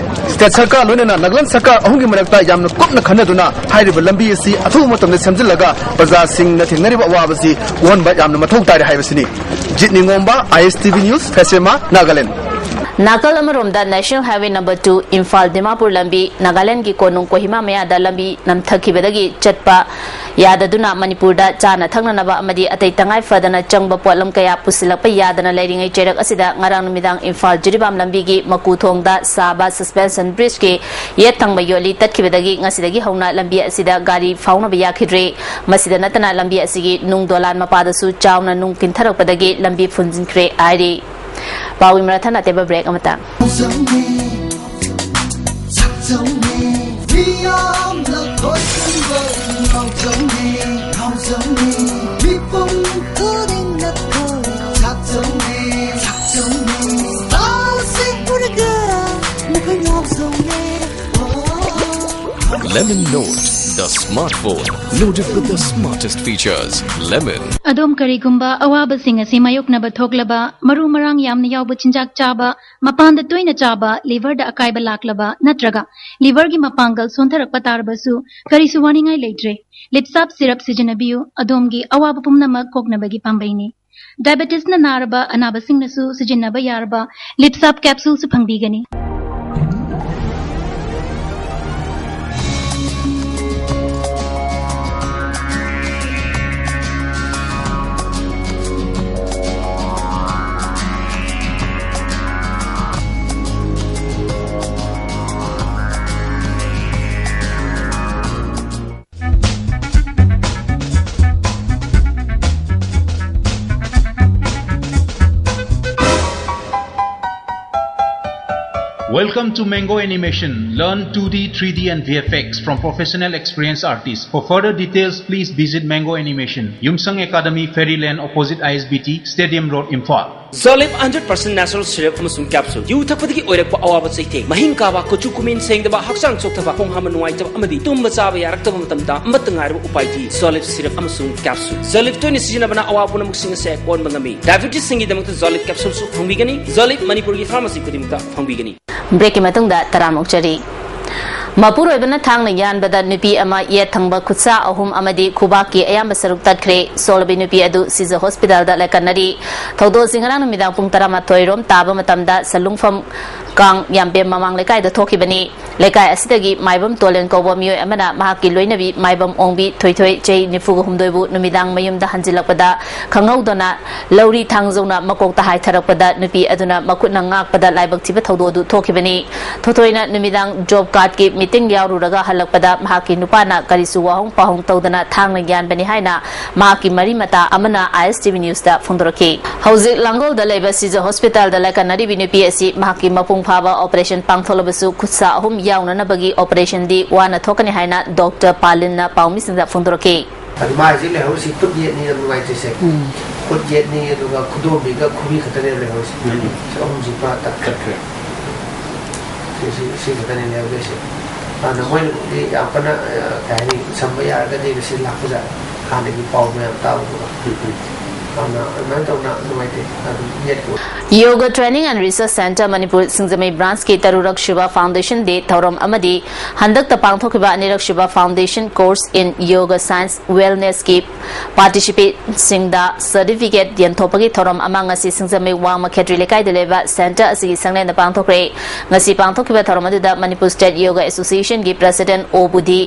ꯁ꯭ꯇꯦꯠ ꯁꯔꯀꯥꯔ ꯂꯣꯏꯅꯅ ꯅꯥꯒꯥꯂꯦꯟ ꯁꯔꯀꯥꯔ ꯑꯍꯨꯝꯒꯤ ꯃꯔꯛꯇ ꯌꯥꯝꯅ ꯀꯨꯞꯅ ꯈꯟꯅꯗꯨꯅ ꯍꯥꯏꯔꯤꯕ ꯂꯝꯕꯤ ꯑꯁꯤ ꯑꯊꯨꯕ ꯃꯇꯝꯗ ꯁꯦꯝꯖꯤꯜꯂꯒ ꯄ꯭ꯔꯖꯥꯁꯤꯡꯅ ꯊꯦꯡꯅꯔꯤꯕ ꯑꯋꯥꯕꯁꯤ ꯀꯣꯛꯍꯟꯕ ꯌꯥꯝꯅ ꯃꯊꯧ ꯇꯥꯔꯦ ꯍꯥꯏꯕꯁꯤꯅꯤ꯫ ꯖꯤꯠ ꯅꯤꯉꯣꯝꯕ, ꯑꯥꯏ ꯑꯦꯁ ꯇꯤ ꯚꯤ ꯅ꯭ꯌꯨꯁ, ꯐꯦꯁꯦꯃꯥ, ꯅꯥꯒꯥꯂꯦꯟ꯫ ꯅꯥꯀꯜ ꯑꯃꯔꯣꯝꯗ national highway number two Imphal Dimapur ꯂꯝꯕꯤ ꯅꯥꯒꯥꯂꯦꯟꯒꯤ ꯀꯣꯅꯨꯡ ꯀꯣꯍꯤꯃꯥ ꯃꯌꯥꯗ ꯂꯝꯕꯤ ꯅꯝꯊꯈꯤꯕꯗꯒꯤ ꯆꯠꯄ ꯌꯥꯗꯗꯨꯅ ꯃꯅꯤꯄꯨꯔꯗ ꯆꯥꯅ ꯊꯛꯅꯅꯕ ꯑꯃꯗꯤ ꯑꯇꯩ ꯇꯉꯥꯏ ꯐꯗꯅ ꯆꯪꯕ ꯄꯣꯠꯂꯝ ꯀꯌꯥ ꯄꯨꯁꯤꯜꯂꯛꯄ ꯌꯥꯗꯅ ꯂꯩꯔꯤꯉꯩ ꯆꯩꯔꯛ ꯑꯁꯤꯗ ꯉꯔꯥꯡ ꯅꯨꯃꯤꯗꯥꯡ ꯏꯝꯐꯥꯜ ꯖꯤꯔꯤꯕꯥꯝ ꯂꯝꯕꯤꯒꯤ ꯃꯀꯨ ꯊꯣꯡꯗ ꯁꯥꯕ ꯁꯁꯄꯦꯟꯁꯟ ꯕ꯭ꯔꯤꯖꯀꯤ ꯌꯦꯠ ꯊꯪꯕ ꯌꯣꯠꯂꯤ ꯇꯠꯈꯤꯕꯗꯒꯤ ꯉꯁꯤꯗꯒꯤ ꯍꯧꯅ ꯂꯝꯕꯤ ꯑꯁꯤꯗ ꯒꯥꯔꯤ ꯐꯥꯎꯅꯕ ꯌꯥꯈꯤꯗ꯭ꯔꯦ꯫ ꯃꯁꯤꯗ ꯅꯠꯇꯅ ꯂꯝꯕꯤ ꯑꯁꯤꯒꯤ ꯅꯨꯡ ꯗꯣꯂꯥꯟ ꯃꯄꯥꯗꯁꯨ ꯆꯥꯎꯅ ꯅꯨꯡ ꯀꯤꯟꯊꯔꯛꯄꯗꯒꯤ ꯂꯝꯕꯤ ꯐꯨꯟꯖꯤꯟꯈ꯭ꯔꯦ ꯍꯥꯏꯔꯤ꯫ ꯄꯥꯎꯒꯤ ꯃꯔꯛ ꯊꯠꯅ ꯑꯇꯦꯟꯕ ꯕ꯭ꯔꯦꯛ ꯑꯃꯇꯪ꯫ Lemon Note, the smartphone loaded with the smartest features. Lemon. ꯑꯗꯣꯝ ꯀꯔꯤꯒꯨꯝꯕ ꯑꯋꯥꯕꯁꯤꯡ ꯑꯁꯤ ꯃꯥꯌꯣꯛꯅꯕ ꯊꯣꯛꯂꯕ, ꯃꯔꯨ ꯃꯔꯥꯡ ꯌꯥꯝꯅ ꯌꯥꯎꯕ ꯆꯤꯟꯖꯥꯛ ꯆꯥꯕ, ꯃꯄꯥꯟꯗ ꯇꯣꯏꯅ ꯆꯥꯕ, ꯂꯤꯚꯔꯗ ꯑꯀꯥꯏꯕ ꯂꯥꯛꯂꯕ ꯅꯠꯇ꯭ꯔꯒ ꯂꯤꯚꯔꯒꯤ ꯃꯄꯥꯡꯒꯜ ꯁꯣꯟꯊꯔꯛꯄ ꯇꯥꯔꯕꯁꯨ ꯀꯔꯤꯁꯨ ꯋꯥꯅꯤꯡꯉꯥꯏ ꯂꯩꯇ꯭ꯔꯦ꯫ ꯂꯤꯞꯁꯥꯞ ꯁꯤꯔꯞ ꯁꯤꯖꯤꯟꯅꯕꯤꯌꯨ, ꯑꯗꯣꯝꯒꯤ ꯑꯋꯥꯕ ꯄꯨꯝꯅꯃꯛ ꯀꯣꯛꯅꯕꯒꯤ ꯄꯥꯝꯕꯩꯅꯤ꯫ ꯗꯥꯏꯕꯦꯇꯤꯁꯅ ꯅꯥꯔꯕ ꯑꯅꯥꯕꯁꯤꯡꯅꯁꯨ ꯁꯤꯖꯤꯟꯅꯕ ꯌꯥꯔꯕ ꯂꯤꯞꯁꯥꯞ ꯀꯦꯞꯁꯨꯜꯁꯨ ꯐꯪꯕꯤꯒꯅꯤ꯫ Welcome to Mango Animation. Learn two D, three D and V F X from professional experienced artists. For further details, please visit Mango Animation, Yumsang Academy, Fairyland, opposite I S B T, Stadium Road, Imphal. Zolif hundred percent natural syrup ꯑꯃꯁꯨꯡ capsule꯫ U ꯊꯛꯄꯗꯒꯤ ꯑꯣꯏꯔꯛꯄ ꯑꯋꯥꯕ ꯆꯩꯊꯦꯡ, ꯃꯍꯤꯡ ꯀꯥꯕ, ꯀꯨꯆꯨ ꯀꯨꯃꯦꯟ ꯁꯦꯡꯗꯕ, ꯍꯛꯆꯥꯡ ꯆꯣꯛꯊꯕ, ꯈꯣꯡ ꯍꯥꯝꯕ ꯅꯨꯡꯉꯥꯏꯇꯕ ꯑꯃꯗꯤ ꯇꯨꯝꯕ ꯆꯥꯕ ꯌꯥꯔꯛꯇꯕ ꯃꯇꯝꯗ ꯑꯃꯠꯇ ꯉꯥꯏꯔꯕ ꯎꯄꯥꯏꯗꯤ Zolif syrup ꯑꯃꯁꯨꯡ capsule꯫ Zolif ꯇꯣꯏꯅ ꯁꯤꯖꯤꯟꯅꯕꯅ ꯑꯋꯥ ꯄꯨꯝꯅꯃꯛꯁꯤꯡ ꯑꯁꯦ ꯀꯣꯟꯕ ꯉꯝꯃꯤ꯫ Diabetesꯁꯤꯡꯒꯤꯗꯃꯛꯇ Zolif capsuleꯁꯨ ꯐꯪꯕꯤꯒꯅꯤ꯫ Zolif ꯃꯅꯤꯄꯨꯔꯒꯤ pharmacy ꯈꯨꯗꯤꯡꯃꯛꯇ ꯐꯪꯕꯤꯒꯅꯤ꯫ Breakꯀꯤ ꯃꯇꯨꯡꯗ ꯇꯔꯥꯝꯅ ꯑꯣꯛꯆꯔꯤ꯫ ꯃꯄꯨꯔꯣꯏꯕꯅ ꯊꯥꯡꯅ ꯌꯥꯟꯕꯗ ꯅꯨꯄꯤ ꯑꯃ, ꯌꯦꯠ ꯊꯪꯕ ꯈꯨꯠꯁꯥ ꯑꯍꯨꯝ ꯑꯃꯗꯤ ꯈꯨꯕꯥꯛꯀꯤ ꯑꯌꯥꯝꯕ ꯁꯔꯨꯛ ꯇꯠꯈ꯭ꯔꯦ꯫ ꯁꯣꯜꯂꯕꯤ ꯅꯨꯄꯤ ꯑꯗꯨ ꯁꯤꯖ ꯍꯣꯁꯄꯤꯇꯥꯜꯗ ꯂꯥꯏꯀꯠꯅꯔꯤ꯫ ꯊꯧꯗꯣꯛ ꯑꯁꯤ ꯉꯔꯥꯡ ꯅꯨꯃꯤꯗꯥꯡ ꯄꯨꯡ ꯇꯔꯥꯃꯥꯊꯣꯏ ꯔꯣꯝ ꯇꯥꯕ ꯃꯇꯝꯗ ꯁꯂꯨꯡꯐꯝ ꯀꯥꯡ ꯌꯥꯝꯕꯦꯝ ꯃꯃꯥꯡ ꯂꯩꯀꯥꯏꯗ ꯊꯣꯛꯈꯤꯕꯅꯤ꯫ ꯂꯩꯀꯥꯏ ꯑꯁꯤꯗꯒꯤ ꯃꯥꯏꯕꯝ ꯇꯣꯂꯦꯟ ꯀꯧꯕ ꯃꯤꯑꯣꯏ ꯑꯃꯅ ꯃꯍꯥꯛꯀꯤ ꯂꯣꯏꯅꯕꯤ ꯃꯥꯏꯕꯝ ꯑꯣꯡꯕꯤ ꯊꯣꯏꯊꯣꯏ, ꯆꯍꯤ ꯅꯤꯐꯨꯒ ꯍꯨꯝꯗꯣꯏꯕꯨ ꯅꯨꯃꯤꯗꯥꯡ ꯃꯌꯨꯝꯗ ꯍꯟꯖꯤꯜꯂꯛꯄꯗ ꯈꯪꯍꯧꯗꯅ ꯂꯧꯔꯤ ꯊꯥꯡꯖꯧꯅ ꯃꯀꯣꯛꯇ ꯍꯥꯏꯊꯔꯛꯄꯗ ꯅꯨꯄꯤ ꯑꯗꯨꯅ ꯃꯈꯨꯠꯅ ꯉꯥꯛꯄꯗ ꯂꯥꯏꯕꯛ ꯊꯤꯕ ꯊꯧꯗꯣꯛ ꯑꯗꯨ ꯊꯣꯛꯈꯤꯕꯅꯤ꯫ ꯊꯣꯏꯊꯣꯏꯅ ꯅꯨꯃꯤꯗꯥꯡ job cardꯀꯤ meeting ꯌꯥꯎꯔꯨꯔꯒ ꯍꯜꯂꯛꯄꯗ ꯃꯍꯥꯛꯀꯤ ꯅꯨꯄꯥꯅ ꯀꯔꯤꯁꯨ ꯋꯥꯍꯣꯡ ꯄꯥꯍꯣꯡ ꯇꯧꯗꯅ ꯊꯥꯡꯅ ꯌꯥꯟꯕꯅꯤ ꯍꯥꯏꯅ ꯃꯍꯥꯛꯀꯤ ꯃꯔꯤ ꯃꯇꯥ ꯑꯃꯅ I S T V Newsꯇ ꯐꯣꯡꯗꯣꯔꯛꯈꯤ꯫ ꯍꯧꯖꯤꯛ ꯂꯥꯡꯒꯣꯜꯗ ꯂꯩꯕ ꯁꯤꯖ ꯍꯣꯁꯄꯤꯇꯥꯜꯗ ꯂꯥꯏꯀꯠꯅꯔꯤꯕꯤ ꯅꯨꯄꯤ ꯑꯁꯤ ꯃꯍꯥꯛꯀꯤ ꯃꯄꯨꯡ ꯐꯥꯕ operation ꯄꯥꯡꯊꯣꯛꯂꯕꯁꯨ ꯈꯨꯠꯁꯥ ꯑꯍꯨꯝ ꯌꯥꯎꯅꯅꯕꯒꯤ operationꯗꯤ ꯋꯥꯅ ꯊꯣꯛꯀꯅꯤ ꯍꯥꯏꯅ ꯗꯣꯛꯇꯔ ꯄꯥꯂꯤꯟꯅ ꯄꯥꯎꯃꯤꯁꯤꯡꯗ ꯐꯣꯡꯗꯣꯔꯛꯈꯤ꯫ ꯑꯗꯨ ꯃꯥ ꯍꯧꯖꯤꯛ ꯂꯩꯍꯧꯔꯤꯁꯤ ꯈꯨꯠ ꯌꯦꯠꯅꯤ ꯌꯥꯝ ꯅꯨꯡꯉꯥꯏꯇ꯭ꯔꯤꯁꯦ꯫ ꯎꯝ꯫ ꯈꯨꯠ ꯌꯦꯠꯅꯤ, ꯑꯗꯨꯒ ꯈꯨꯗꯣꯝꯕꯤꯒ ꯈꯨꯕꯤ ꯈꯛꯇꯅꯦꯕ ꯂꯩꯍꯧꯔꯤꯁꯦ꯫ ꯎꯝ꯫ ꯁꯤ ꯑꯍꯨꯝꯁꯤ ꯄꯨꯔꯥ ꯇꯠꯈ꯭ꯔꯦ꯫ ꯁꯤ, ꯁꯤ, ꯁꯤ ꯈꯛꯇꯅꯦ ꯂꯩꯍꯧꯗꯣꯏꯁꯦ꯫ ꯑꯗꯨꯅ ꯃꯣꯏꯅꯕꯨꯗꯤ ꯌꯥꯝ ꯀꯟꯅ, ꯑ, ꯀꯩ ꯍꯥꯏꯅꯤ, ꯁꯝꯕ ꯌꯥꯔꯒꯗꯤ ꯉꯁꯤ ꯂꯥꯛꯄꯁꯦ ꯍꯥꯟꯅꯒꯤ ꯄꯥꯎ ꯃꯌꯥꯝ ꯇꯥꯕꯗꯨꯒ꯫ ꯎꯝ, ꯎꯝ꯫ ꯑꯗꯨꯅ ꯑꯗꯨꯃꯥꯏꯅ ꯇꯧꯅ ꯅꯨꯡꯉꯥꯏꯇꯦ꯫ ꯑꯗꯨꯝ ꯌꯦꯠꯀꯣ꯫ Yoga Training and Research Centre Manipur ꯁꯤꯡꯖꯃꯩ branchꯀꯤ ꯇꯔꯨꯔꯛ ꯁꯨꯕ foundation day ꯊꯧꯔꯝ ꯑꯃꯗꯤ ꯍꯟꯗꯛꯇ ꯄꯥꯡꯊꯣꯛꯈꯤꯕ ꯑꯅꯤꯔꯛ ꯁꯨꯕ foundation course in yoga science wellnessꯀꯤ participantꯁꯤꯡꯗ certificate ꯌꯦꯟꯊꯣꯛꯄꯒꯤ ꯊꯧꯔꯝ ꯑꯃ ꯉꯁꯤ ꯁꯤꯡꯖꯃꯩ ꯋꯥꯡꯃ ꯈꯦꯇ꯭ꯔꯤ ꯂꯩꯀꯥꯏꯗ ꯂꯩꯕ centre ꯑꯁꯤꯒꯤ ꯁꯪꯂꯦꯟꯗ ꯄꯥꯡꯊꯣꯛꯈ꯭ꯔꯦ꯫ ꯉꯁꯤ ꯄꯥꯡꯊꯣꯛꯈꯤꯕ ꯊꯧꯔꯝ ꯑꯗꯨꯗ Manipur State Yoga Associationꯒꯤ president ꯑꯣ ꯕꯨꯙꯤ,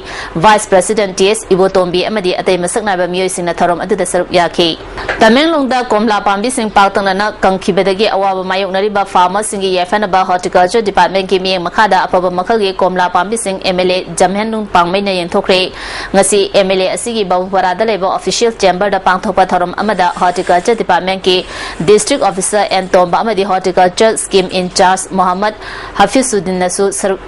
vice president ꯇꯤ ꯑꯦꯁ ꯏꯕꯣꯇꯣꯝꯕꯤ ꯑꯃꯗꯤ ꯑꯇꯩ ꯃꯁꯛ ꯅꯥꯏꯕ ꯃꯤꯑꯣꯏꯁꯤꯡꯅ ꯊꯧꯔꯝ ꯑꯗꯨꯗ ꯁꯔꯨꯛ ꯌꯥꯈꯤ꯫ ꯇꯥꯃꯤꯜ ꯇꯃꯦꯡꯂꯣꯡꯗ ꯀꯣꯝꯂꯥ ꯄꯥꯝꯕꯤꯁꯤꯡ ꯄꯥꯛꯇꯛꯅꯅ ꯀꯪꯈꯤꯕꯗꯒꯤ ꯑꯋꯥꯕ ꯃꯥꯌꯣꯛꯅꯔꯤꯕ farmerꯁꯤꯡꯒꯤ ꯌꯥꯏꯐꯅꯕ Horticulture Departmentꯀꯤ ꯃꯤꯠꯌꯦꯡ ꯃꯈꯥꯗ ꯑꯐꯕ ꯃꯈꯜꯒꯤ ꯀꯣꯝꯂꯥ ꯄꯥꯝꯕꯤꯁꯤꯡ MLA ꯖꯝꯍꯦꯟꯂꯨꯟ ꯄꯥꯡꯃꯩꯅ ꯌꯦꯟꯊꯣꯛꯈ꯭ꯔꯦ꯫ ꯉꯁꯤ MLA ꯑꯁꯤꯒꯤ ꯕꯥꯕꯨꯄꯥꯔꯥꯗ ꯂꯩꯕ official chamberꯗ ꯄꯥꯡꯊꯣꯛꯄ ꯊꯧꯔꯝ ꯑꯃꯗ Horticulture Departmentꯀꯤ District Officer ꯑꯦꯟ ꯇꯣꯝꯕ ꯑꯃꯗꯤ Horticulture Scheme in charge Mohammad ꯍꯐꯤꯖꯨꯗꯤꯟꯅꯁꯨ ꯁꯔꯨꯛ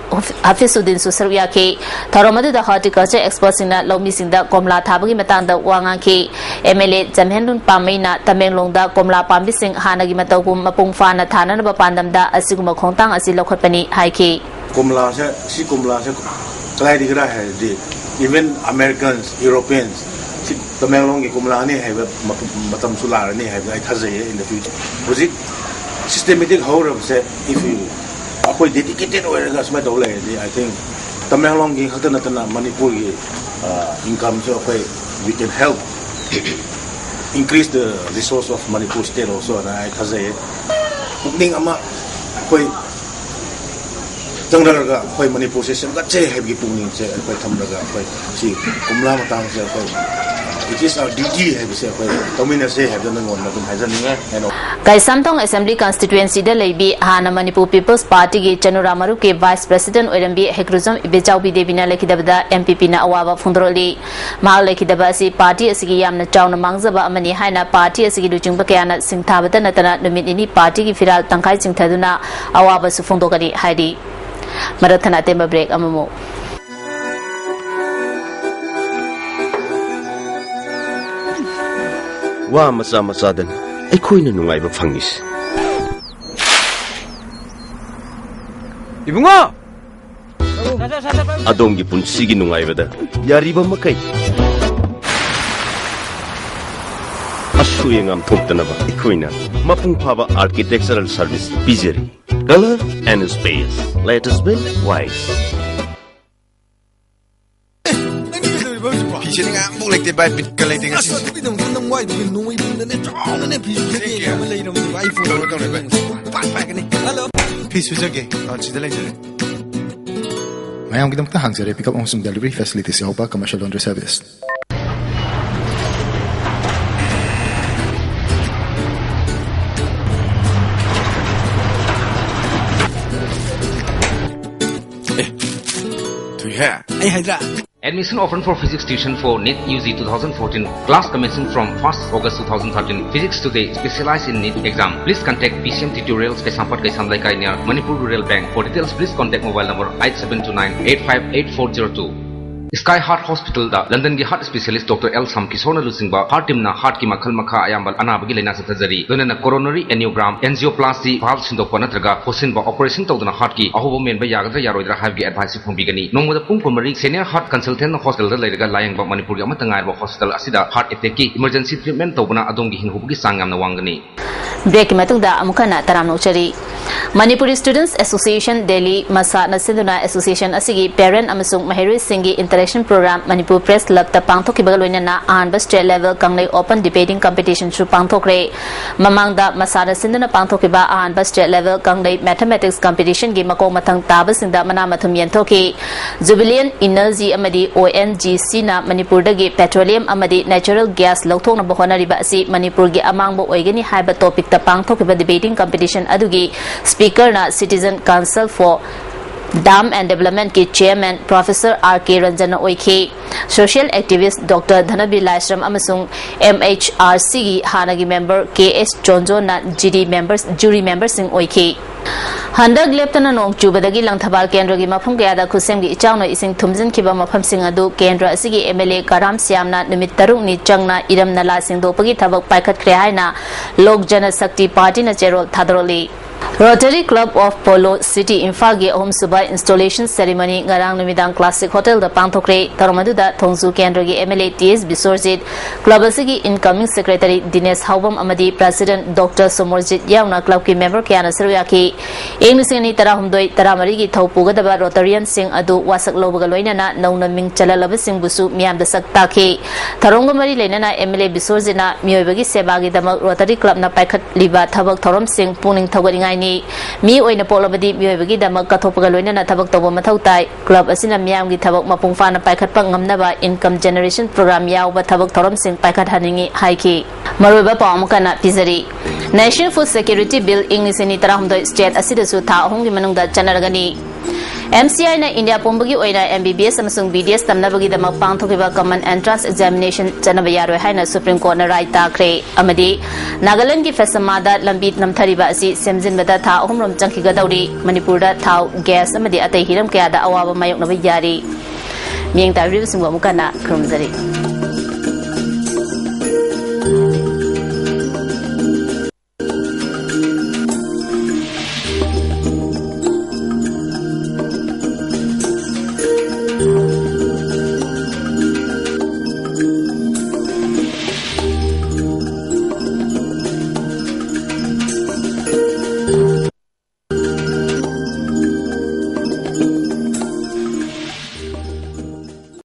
ꯍꯐꯤꯖꯨꯗꯤꯟꯁꯨ ꯁꯔꯨꯛ ꯌꯥꯈꯤ꯫ ꯊꯧꯔꯝ ꯑꯗꯨꯗ Horticulture expertꯁꯤꯡꯅ ꯂꯧꯃꯤꯁꯤꯡꯗ ꯀꯣꯝꯂꯥ ꯊꯥꯕꯒꯤ ꯃꯇꯥꯡꯗ ꯋꯥ ꯉꯥꯡꯈꯤ꯫ MLA ꯖꯝꯍꯦꯟꯂꯨꯟ ꯄꯥꯝꯃꯩꯅ ꯇꯃꯦꯡꯂꯣꯡꯗ ꯀꯣꯝꯂꯥ ꯄꯥꯝꯕꯤꯁꯤꯡ ꯍꯥꯟꯅꯒꯤ ꯃꯇꯧꯒꯨꯝ ꯃꯄꯨꯡ ꯐꯥꯅ ꯊꯥꯅꯅꯕ ꯄꯥꯟꯗꯝꯗ ꯑꯁꯤꯒꯨꯝꯕ ꯈꯣꯡꯊꯥꯡ ꯑꯁꯤ ꯂꯧꯈꯠꯄꯅꯤ ꯍꯥꯏꯈꯤ꯫ ꯀꯣꯝꯂꯥꯁꯦ, ꯁꯤ ꯀꯣꯝꯂꯥꯁꯦ ꯀꯗꯥꯏꯗꯒꯤꯔ ꯍꯥꯏꯔꯗꯤ, even Americans, Europeans, ꯁꯤ ꯇꯃꯦꯡꯂꯣꯡꯒꯤ ꯀꯣꯝꯂꯥꯅꯤ ꯍꯥꯏꯕ ꯃꯇꯝ, ꯃꯇꯝꯁꯨ ꯂꯥꯛꯔꯅꯤ ꯍꯥꯏꯕ ꯑꯩ ꯊꯥꯖꯩꯌꯦ in the future꯫ ꯍꯧꯖꯤꯛ systematic ꯍꯧꯔꯕꯁꯦ, if you ꯑꯩꯈꯣꯏ dedicated ꯑꯣꯏꯔꯒ ꯁꯨꯃꯥꯏꯅ ꯇꯧ ꯂꯩꯔꯗꯤ, I think ꯇꯃꯦꯡꯂꯣꯡꯒꯤ ꯈꯛꯇ ꯅꯠꯇꯅ ꯃꯅꯤꯄꯨꯔꯒꯤ, ꯑ, incomeꯁꯨ ꯑꯩꯈꯣꯏ, we can help increase the resource of Manipur state also, and I ꯊꯥꯖꯩꯌꯦ꯫ ꯄꯨꯛꯅꯤꯡ ꯑꯃ ꯑꯩꯈꯣꯏ ꯆꯪꯔꯒ ꯑꯩꯈꯣꯏ ꯃꯅꯤꯄꯨꯔꯁꯦ ꯁꯦꯝꯒꯠꯁꯦ ꯍꯥꯏꯕꯒꯤ ꯄꯨꯛꯅꯤꯡꯁꯦ ꯑꯩꯈꯣꯏ ꯊꯝꯂꯒ ꯑꯩꯈꯣꯏ ꯁꯤ ꯀꯣꯝꯂꯥ ꯃꯇꯥꯡꯁꯦ ꯑꯩꯈꯣꯏ, it is our duty ꯍꯥꯏꯕꯁꯦ ꯑꯩꯈꯣꯏ ꯇꯧꯃꯤꯟꯅꯁꯦ ꯍꯥꯏꯕꯗꯣ ꯅꯉꯣꯟꯗ ꯑꯗꯨꯝ ꯍꯥꯏꯖꯅꯤꯡꯉꯦ꯫ ꯀꯩꯁꯥꯝꯊꯣꯡ Assembly Constituencyꯗ ꯂꯩꯕꯤ ꯍꯥꯟꯅ ꯃꯅꯤꯄꯨꯔ People's Partyꯒꯤ ꯆꯅꯨꯔꯥ ꯃꯔꯨꯞꯀꯤ Vice President ꯑꯣꯏꯔꯝꯕꯤ ꯍꯩꯀ꯭ꯔꯨꯖꯝ ꯏꯕꯦꯆꯥꯎꯕꯤ ꯗꯦꯕꯤꯅ ꯂꯩꯈꯤꯗꯕꯗ MPPꯅ ꯑꯋꯥꯕ ꯐꯣꯡꯗꯣꯔꯛꯂꯤ꯫ ꯃꯍꯥꯛ ꯂꯩꯈꯤꯗꯕ ꯑꯁꯤ party ꯑꯁꯤꯒꯤ ꯌꯥꯝꯅ ꯆꯥꯎꯅ ꯃꯥꯡꯖꯕ ꯑꯃꯅꯤ ꯍꯥꯏꯅ party ꯑꯁꯤꯒꯤ ꯂꯨꯆꯤꯡꯕ ꯀꯌꯥꯅ ꯁꯤꯡꯊꯥꯕꯇ ꯅꯠꯇꯅ ꯅꯨꯃꯤꯠ ꯅꯤꯅꯤ partyꯒꯤ ꯐꯤꯔꯥꯜ ꯇꯪꯈꯥꯏ ꯆꯤꯡꯊꯗꯨꯅ ꯑꯋꯥꯕꯁꯨ ꯐꯣꯡꯗꯣꯛꯀꯅꯤ ꯍꯥꯏꯔꯤ꯫ ꯃꯔꯛ ꯊꯠꯅ ꯑꯇꯦꯟꯕ break ꯑꯃꯃꯨꯛ꯫ ꯋꯥ ꯃꯆꯥ ꯃꯆꯥꯗꯅꯤ ꯑꯩꯈꯣꯏꯅ ꯅꯨꯡꯉꯥꯏꯕ ꯐꯪꯉꯤꯁꯦ꯫ ꯏꯕꯨꯡꯉꯣ! ꯑꯗꯣꯝꯒꯤ ꯄꯨꯟꯁꯤꯒꯤ ꯅꯨꯡꯉꯥꯏꯕꯗ ꯌꯥꯔꯤꯕ ꯃꯈꯩ ꯑꯁꯣꯏ ꯑꯉꯥꯝ ꯊꯣꯛꯇꯅꯕ ꯑꯩꯈꯣꯏꯅ ꯃꯄꯨꯡ ꯐꯥꯕ architectural service ꯄꯤꯖꯔꯤ꯫ Color and space. Let us build wise. ꯅꯪꯗꯤ ꯀꯩꯗꯧꯔꯤꯕ ꯍꯧꯖꯤꯛꯄꯣ? ꯐꯤ ꯁꯦꯠꯅꯤꯡꯉꯥꯏ ꯑꯃꯐꯥꯎ ꯂꯩꯇꯦ ꯚꯥꯏ, ꯕꯤꯠꯀ ꯂꯩꯇꯦ ꯉꯁꯤ꯫ ꯑꯁ, ꯑꯗꯨꯒꯤꯗꯃꯛꯇ ꯅꯪ ꯋꯥꯏꯗꯨꯗꯤ ꯅꯣꯡꯃꯩ ꯄꯨꯝꯗꯅꯦ ꯆꯥꯎꯅꯅꯦ ꯐꯤ ꯁꯨꯗꯅꯦ ꯁꯦꯠꯀꯦ? ꯑꯃ ꯂꯩꯔꯝꯅꯦꯕ, iPhone ꯇꯧꯔꯣ, ꯇꯧꯔꯣ, ꯚꯥꯏ꯫ ꯄꯥꯛ ꯄꯥꯛꯀꯅꯤ꯫ Hello. ꯐꯤ ꯁꯨꯖꯒꯦ꯫ ꯑ, ꯁꯤꯗ ꯂꯩꯖꯔꯦ꯫ ꯃꯌꯥꯝꯒꯤꯗꯃꯛꯇ ꯍꯥꯡꯖꯔꯦ, pickup ꯑꯃꯁꯨꯡ delivery facilities ꯌꯥꯎꯕ commercial laundry service꯫ ꯑꯩ ꯍꯥꯏꯗ꯭ꯔꯥ? Admission open for physics tuition for NEET U G two thousand fourteen. Class commencing from first August two thousand thirteen. Physics today, specialized in NEET exam. Please contact P C M Tutorials, Kaisampad, Kaisam Laikai, near Manipur Rural Bank. For details, please contact mobile number eight seven two nine eight five eight four zero two. Sky Heart Hospital the ꯂꯟꯗꯟꯒꯤ heart specialist Doctor L ꯁꯝ ꯀꯤꯁꯣꯔꯅ ꯂꯨꯆꯤꯡꯕ heart team ꯅ heart ꯀꯤ ꯃꯈꯜ ꯃꯈꯥ ꯑꯌꯥꯝꯕ ꯑꯅꯥꯕꯒꯤ ꯂꯥꯏꯅꯥ ꯆꯠꯊꯖꯔꯤ꯫ ꯂꯣꯏꯅꯅ coronary angiogram, angioplasty, valve ꯁꯤꯟꯗꯣꯛꯄ ꯅꯠꯇ꯭ꯔꯒ ꯍꯣꯠꯆꯤꯟꯕ, operation ꯇꯧꯗꯅ heart ꯀꯤ ꯑꯍꯣꯕ ꯃꯦꯟꯕ ꯌꯥꯒꯗ꯭ꯔꯥ ꯌꯥꯔꯣꯏꯗ꯭ꯔꯥ ꯍꯥꯏꯕꯒꯤ advice ꯁꯨ ꯐꯪꯕꯤꯒꯅꯤ꯫ ꯅꯣꯡꯃꯗ ꯄꯨꯡ ꯀꯨꯟꯃꯔꯤ Senior Heart Consultant ꯅ hospital ꯗ ꯂꯩꯔꯒ ꯂꯥꯌꯦꯡꯕ ꯃꯅꯤꯄꯨꯔꯒꯤ ꯑꯃꯠꯇ ꯉꯥꯏꯔꯕ hospital ꯑꯁꯤꯗ heart attack ꯀꯤ emergency treatment ꯇꯧꯕꯅ ꯑꯗꯣꯝꯒꯤ ꯍꯤꯡꯍꯧꯕꯒꯤ ꯆꯥꯡ ꯌꯥꯝꯅ ꯋꯥꯡꯒꯅꯤ꯫ Break ꯀꯤ ꯃꯇꯨꯡꯗ ꯑꯃꯨꯛ ꯍꯟꯅ ꯇꯔꯥꯝꯅ ꯑꯣꯛꯆꯔꯤ꯫ Manipuri Students Association Delhi, ꯃꯁꯥꯅ ꯁꯤꯟꯗꯨꯅ association ꯑꯁꯤꯒꯤ parent ꯑꯃꯁꯨꯡ ꯃꯍꯩꯔꯣꯏꯁꯤꯡꯒꯤ interaction program Manipur Press Club ꯇ ꯄꯥꯡꯊꯣꯛꯈꯤꯕꯒ ꯂꯣꯏꯅꯅ ꯑꯍꯥꯟꯕ state level ꯀꯪꯂꯩ open debating competition ꯁꯨ ꯄꯥꯡꯊꯣꯛꯈ꯭ꯔꯦ꯫ ꯃꯃꯥꯡꯗ ꯃꯁꯥꯅ ꯁꯤꯟꯗꯨꯅ ꯄꯥꯡꯊꯣꯛꯈꯤꯕ ꯑꯍꯥꯟꯕ state level ꯀꯪꯂꯩ mathematics competition ꯒꯤ ꯃꯀꯣꯛ ꯃꯊꯪ ꯇꯥꯕꯁꯤꯡꯗ ꯃꯅꯥ ꯃꯊꯨꯝ ꯌꯦꯟꯊꯣꯛꯈꯤ꯫ Jubilant Energy ꯑꯃꯗꯤ O N G C ꯅ ꯃꯅꯤꯄꯨꯔꯗꯒꯤ petroleum ꯑꯃꯗꯤ natural gas ꯂꯧꯊꯣꯛꯅꯕ ꯍꯣꯠꯅꯔꯤꯕ ꯑꯁꯤ ꯃꯅꯤꯄꯨꯔꯒꯤ ꯑꯃꯥꯡꯕ ꯑꯣꯏꯒꯅꯤ ꯍꯥꯏꯕ topic ꯇ ꯄꯥꯡꯊꯣꯛꯈꯤꯕ debating competition ꯑꯗꯨꯒꯤ speaker ꯅ Citizen Council for Dam and Development ꯀꯤ chairman Professor R K ꯔꯟꯖꯟꯅ ꯑꯣꯏꯈꯤ꯫ Social activist Doctor ꯙꯅꯕꯤꯔ ꯂꯥꯏꯁ꯭ꯔꯝ ꯑꯃꯁꯨꯡ M H R C ꯒꯤ ꯍꯥꯟꯅꯒꯤ member K S ꯆꯣꯟꯖꯣꯟꯅ jury members, jury member ꯁꯤꯡ ꯑꯣꯏꯈꯤ꯫ ꯍꯟꯗꯛ ꯂꯦꯞꯇꯅ ꯅꯣꯡ ꯆꯨꯕꯗꯒꯤ ꯂꯪꯊꯕꯥꯜ ꯀꯦꯟꯗ꯭ꯔꯒꯤ ꯃꯐꯝ ꯀꯌꯥꯗ ꯈꯨꯠꯁꯦꯝꯒꯤ ꯏꯆꯥꯎꯅ ꯏꯁꯤꯡ ꯊꯨꯝꯖꯤꯟꯈꯤꯕ ꯃꯐꯝꯁꯤꯡ ꯑꯗꯨ ꯀꯦꯟꯗ꯭ꯔ ꯑꯁꯤꯒꯤ M L A ꯀꯔꯥꯝ ꯁ꯭ꯌꯥꯝꯅ ꯅꯨꯃꯤꯠ ꯇꯔꯨꯛꯅꯤ ꯆꯪꯅ ꯏꯔꯝ ꯅꯂꯥ ꯁꯦꯡꯗꯣꯛꯄꯒꯤ ꯊꯕꯛ ꯄꯥꯏꯈꯠꯈ꯭ꯔꯦ ꯍꯥꯏꯅ ꯂꯣꯛ ꯖꯅ ꯁꯛꯇꯤ ꯄꯥꯔꯇꯤꯅ ꯆꯦꯔꯣꯜ ꯊꯥꯗꯣꯔꯛꯂꯤ꯫ Rotary Club of Polo City ꯏꯝꯐꯥꯜꯒꯤ ꯑꯍꯨꯝꯁꯨꯕ installation ceremony ꯉꯔꯥꯡ ꯅꯨꯃꯤꯗꯥꯡ Classic Hotel ꯗ ꯄꯥꯡꯊꯣꯛꯈ꯭ꯔꯦ꯫ ꯊꯧꯔꯝ ꯑꯗꯨꯗ ꯊꯣꯡꯖꯨ ꯀꯦꯟꯗ꯭ꯔꯒꯤ M L A T S ꯕꯤꯁ꯭ꯋꯔꯖꯤꯠ, club ꯑꯁꯤꯒꯤ incoming secretary ꯗꯤꯅꯦꯁ ꯍꯥꯎꯕꯝ ꯑꯃꯗꯤ president Doctor ꯁꯣꯃꯣꯔꯖꯤꯠ ꯌꯥꯎꯅ club ꯀꯤ member ꯀꯌꯥꯅ ꯁꯔꯨꯛ ꯌꯥꯈꯤ꯫ ꯏꯪ ꯂꯤꯁꯤꯡ ꯑꯅꯤ ꯇꯔꯥꯍꯨꯝꯗꯣꯏ ꯇꯔꯥꯃꯔꯤꯒꯤ ꯊꯧ ꯄꯨꯒꯗꯕ Rotarian ꯁꯤꯡ ꯑꯗꯨ ꯋꯥꯁꯛ ꯂꯧꯕꯒ ꯂꯣꯏꯅꯅ ꯅꯧꯅ ꯃꯤꯡ ꯆꯜꯍꯜꯂꯕꯁꯤꯡꯕꯨꯁꯨ ꯃꯤꯌꯥꯝꯗ ꯁꯛ ꯇꯥꯛꯈꯤ꯫ ꯊꯧꯔꯝꯒ ꯃꯔꯤ ꯂꯩꯅꯅ M L A ꯕꯤꯁ꯭ꯋꯔꯖꯤꯠꯅ ꯃꯤꯑꯣꯏꯕꯒꯤ ꯁꯦꯕꯥꯒꯤꯗꯃꯛ Rotary Club ꯅ ꯄꯥꯏꯈꯠꯂꯤꯕ ꯊꯕꯛ ꯊꯧꯔꯝꯁꯤꯡ ꯄꯨꯛꯅꯤꯡ ꯊꯧꯒꯠꯅꯤꯡꯉꯥꯏꯅꯤ꯫ ꯃꯤ ꯑꯣꯏꯅ ꯄꯣꯛꯂꯕꯗꯤ ꯃꯤꯑꯣꯏꯕꯒꯤꯗꯃꯛ ꯀꯠꯊꯣꯛꯄꯒ ꯂꯣꯏꯅꯅ ꯊꯕꯛ ꯇꯧꯕ ꯃꯊꯧ ꯇꯥꯏ꯫ Club ꯑꯁꯤꯅ ꯃꯤꯌꯥꯝꯒꯤ ꯊꯕꯛ ꯃꯄꯨꯡ ꯐꯥꯅ ꯄꯥꯏꯈꯠꯄ ꯉꯝꯅꯕ income generation program ꯌꯥꯎꯕ ꯊꯕꯛ ꯊꯧꯔꯝꯁꯤꯡ ꯄꯥꯏꯈꯠꯍꯟꯅꯤꯡꯏ ꯍꯥꯏꯈꯤ꯫ ꯃꯔꯨꯑꯣꯏꯕ ꯄꯥꯎ ꯑꯃꯨꯛ ꯍꯟꯅ ꯄꯤꯖꯔꯤ꯫ National Food Security Bill ꯏꯪ ꯂꯤꯁꯤꯡ ꯑꯅꯤ ꯇꯔꯥꯍꯨꯝꯗꯣꯏ state ꯑꯁꯤꯗꯁꯨ ꯊꯥ ꯑꯍꯨꯝꯒꯤ ꯃꯅꯨꯡꯗ ꯆꯠꯅꯔꯒꯅꯤ꯫ ꯑꯦꯝ ꯁꯤ ꯑꯥꯏꯅ ꯏꯟꯗꯤꯌꯥ ꯄꯨꯝꯕꯒꯤ ꯑꯣꯏꯅ ꯑꯦꯝ ꯕꯤ ꯕꯤ ꯑꯦꯁ ꯑꯃꯁꯨꯡ ꯕꯤ ꯗꯤ ꯑꯦꯁ ꯇꯝꯅꯕꯒꯤꯗꯃꯛ ꯄꯥꯡꯊꯣꯛꯈꯤꯕ common entrance examination ꯆꯠꯅꯕ ꯌꯥꯔꯣꯏ ꯍꯥꯏꯅ ꯁꯨꯄ꯭ꯔꯤꯝ ꯀꯣꯔꯠꯅ ꯔꯥꯏ ꯇꯥꯈ꯭ꯔꯦ ꯑꯃꯗꯤ ꯅꯥꯒꯥꯂꯦꯟꯗꯒꯤ ꯐꯦꯁꯃꯥꯗ ꯂꯝꯕꯤ ꯅꯝꯊꯔꯤꯕ ꯑꯁꯤ ꯁꯦꯝꯖꯤꯟꯕꯗ ꯊꯥ ꯑꯍꯨꯝꯔꯣꯝ ꯆꯪꯈꯤꯒꯗꯧꯔꯤ꯫ ꯃꯅꯤꯄꯨꯔꯗ ꯊꯥꯎ, ꯒ꯭ꯌꯥꯁ ꯑꯃꯗꯤ ꯑꯇꯩ ꯍꯤꯔꯝ ꯀꯌꯥꯗ ꯑꯋꯥꯕ ꯃꯥꯌꯣꯛꯅꯕ ꯌꯥꯔꯤ꯫ ꯃꯤꯠꯌꯦꯡ ꯇꯥꯕꯤꯔꯤꯕꯁꯤꯡꯕꯨ ꯑꯃꯨꯛ ꯍꯟꯅ ꯈꯨꯔꯨꯝꯖꯔꯤ꯫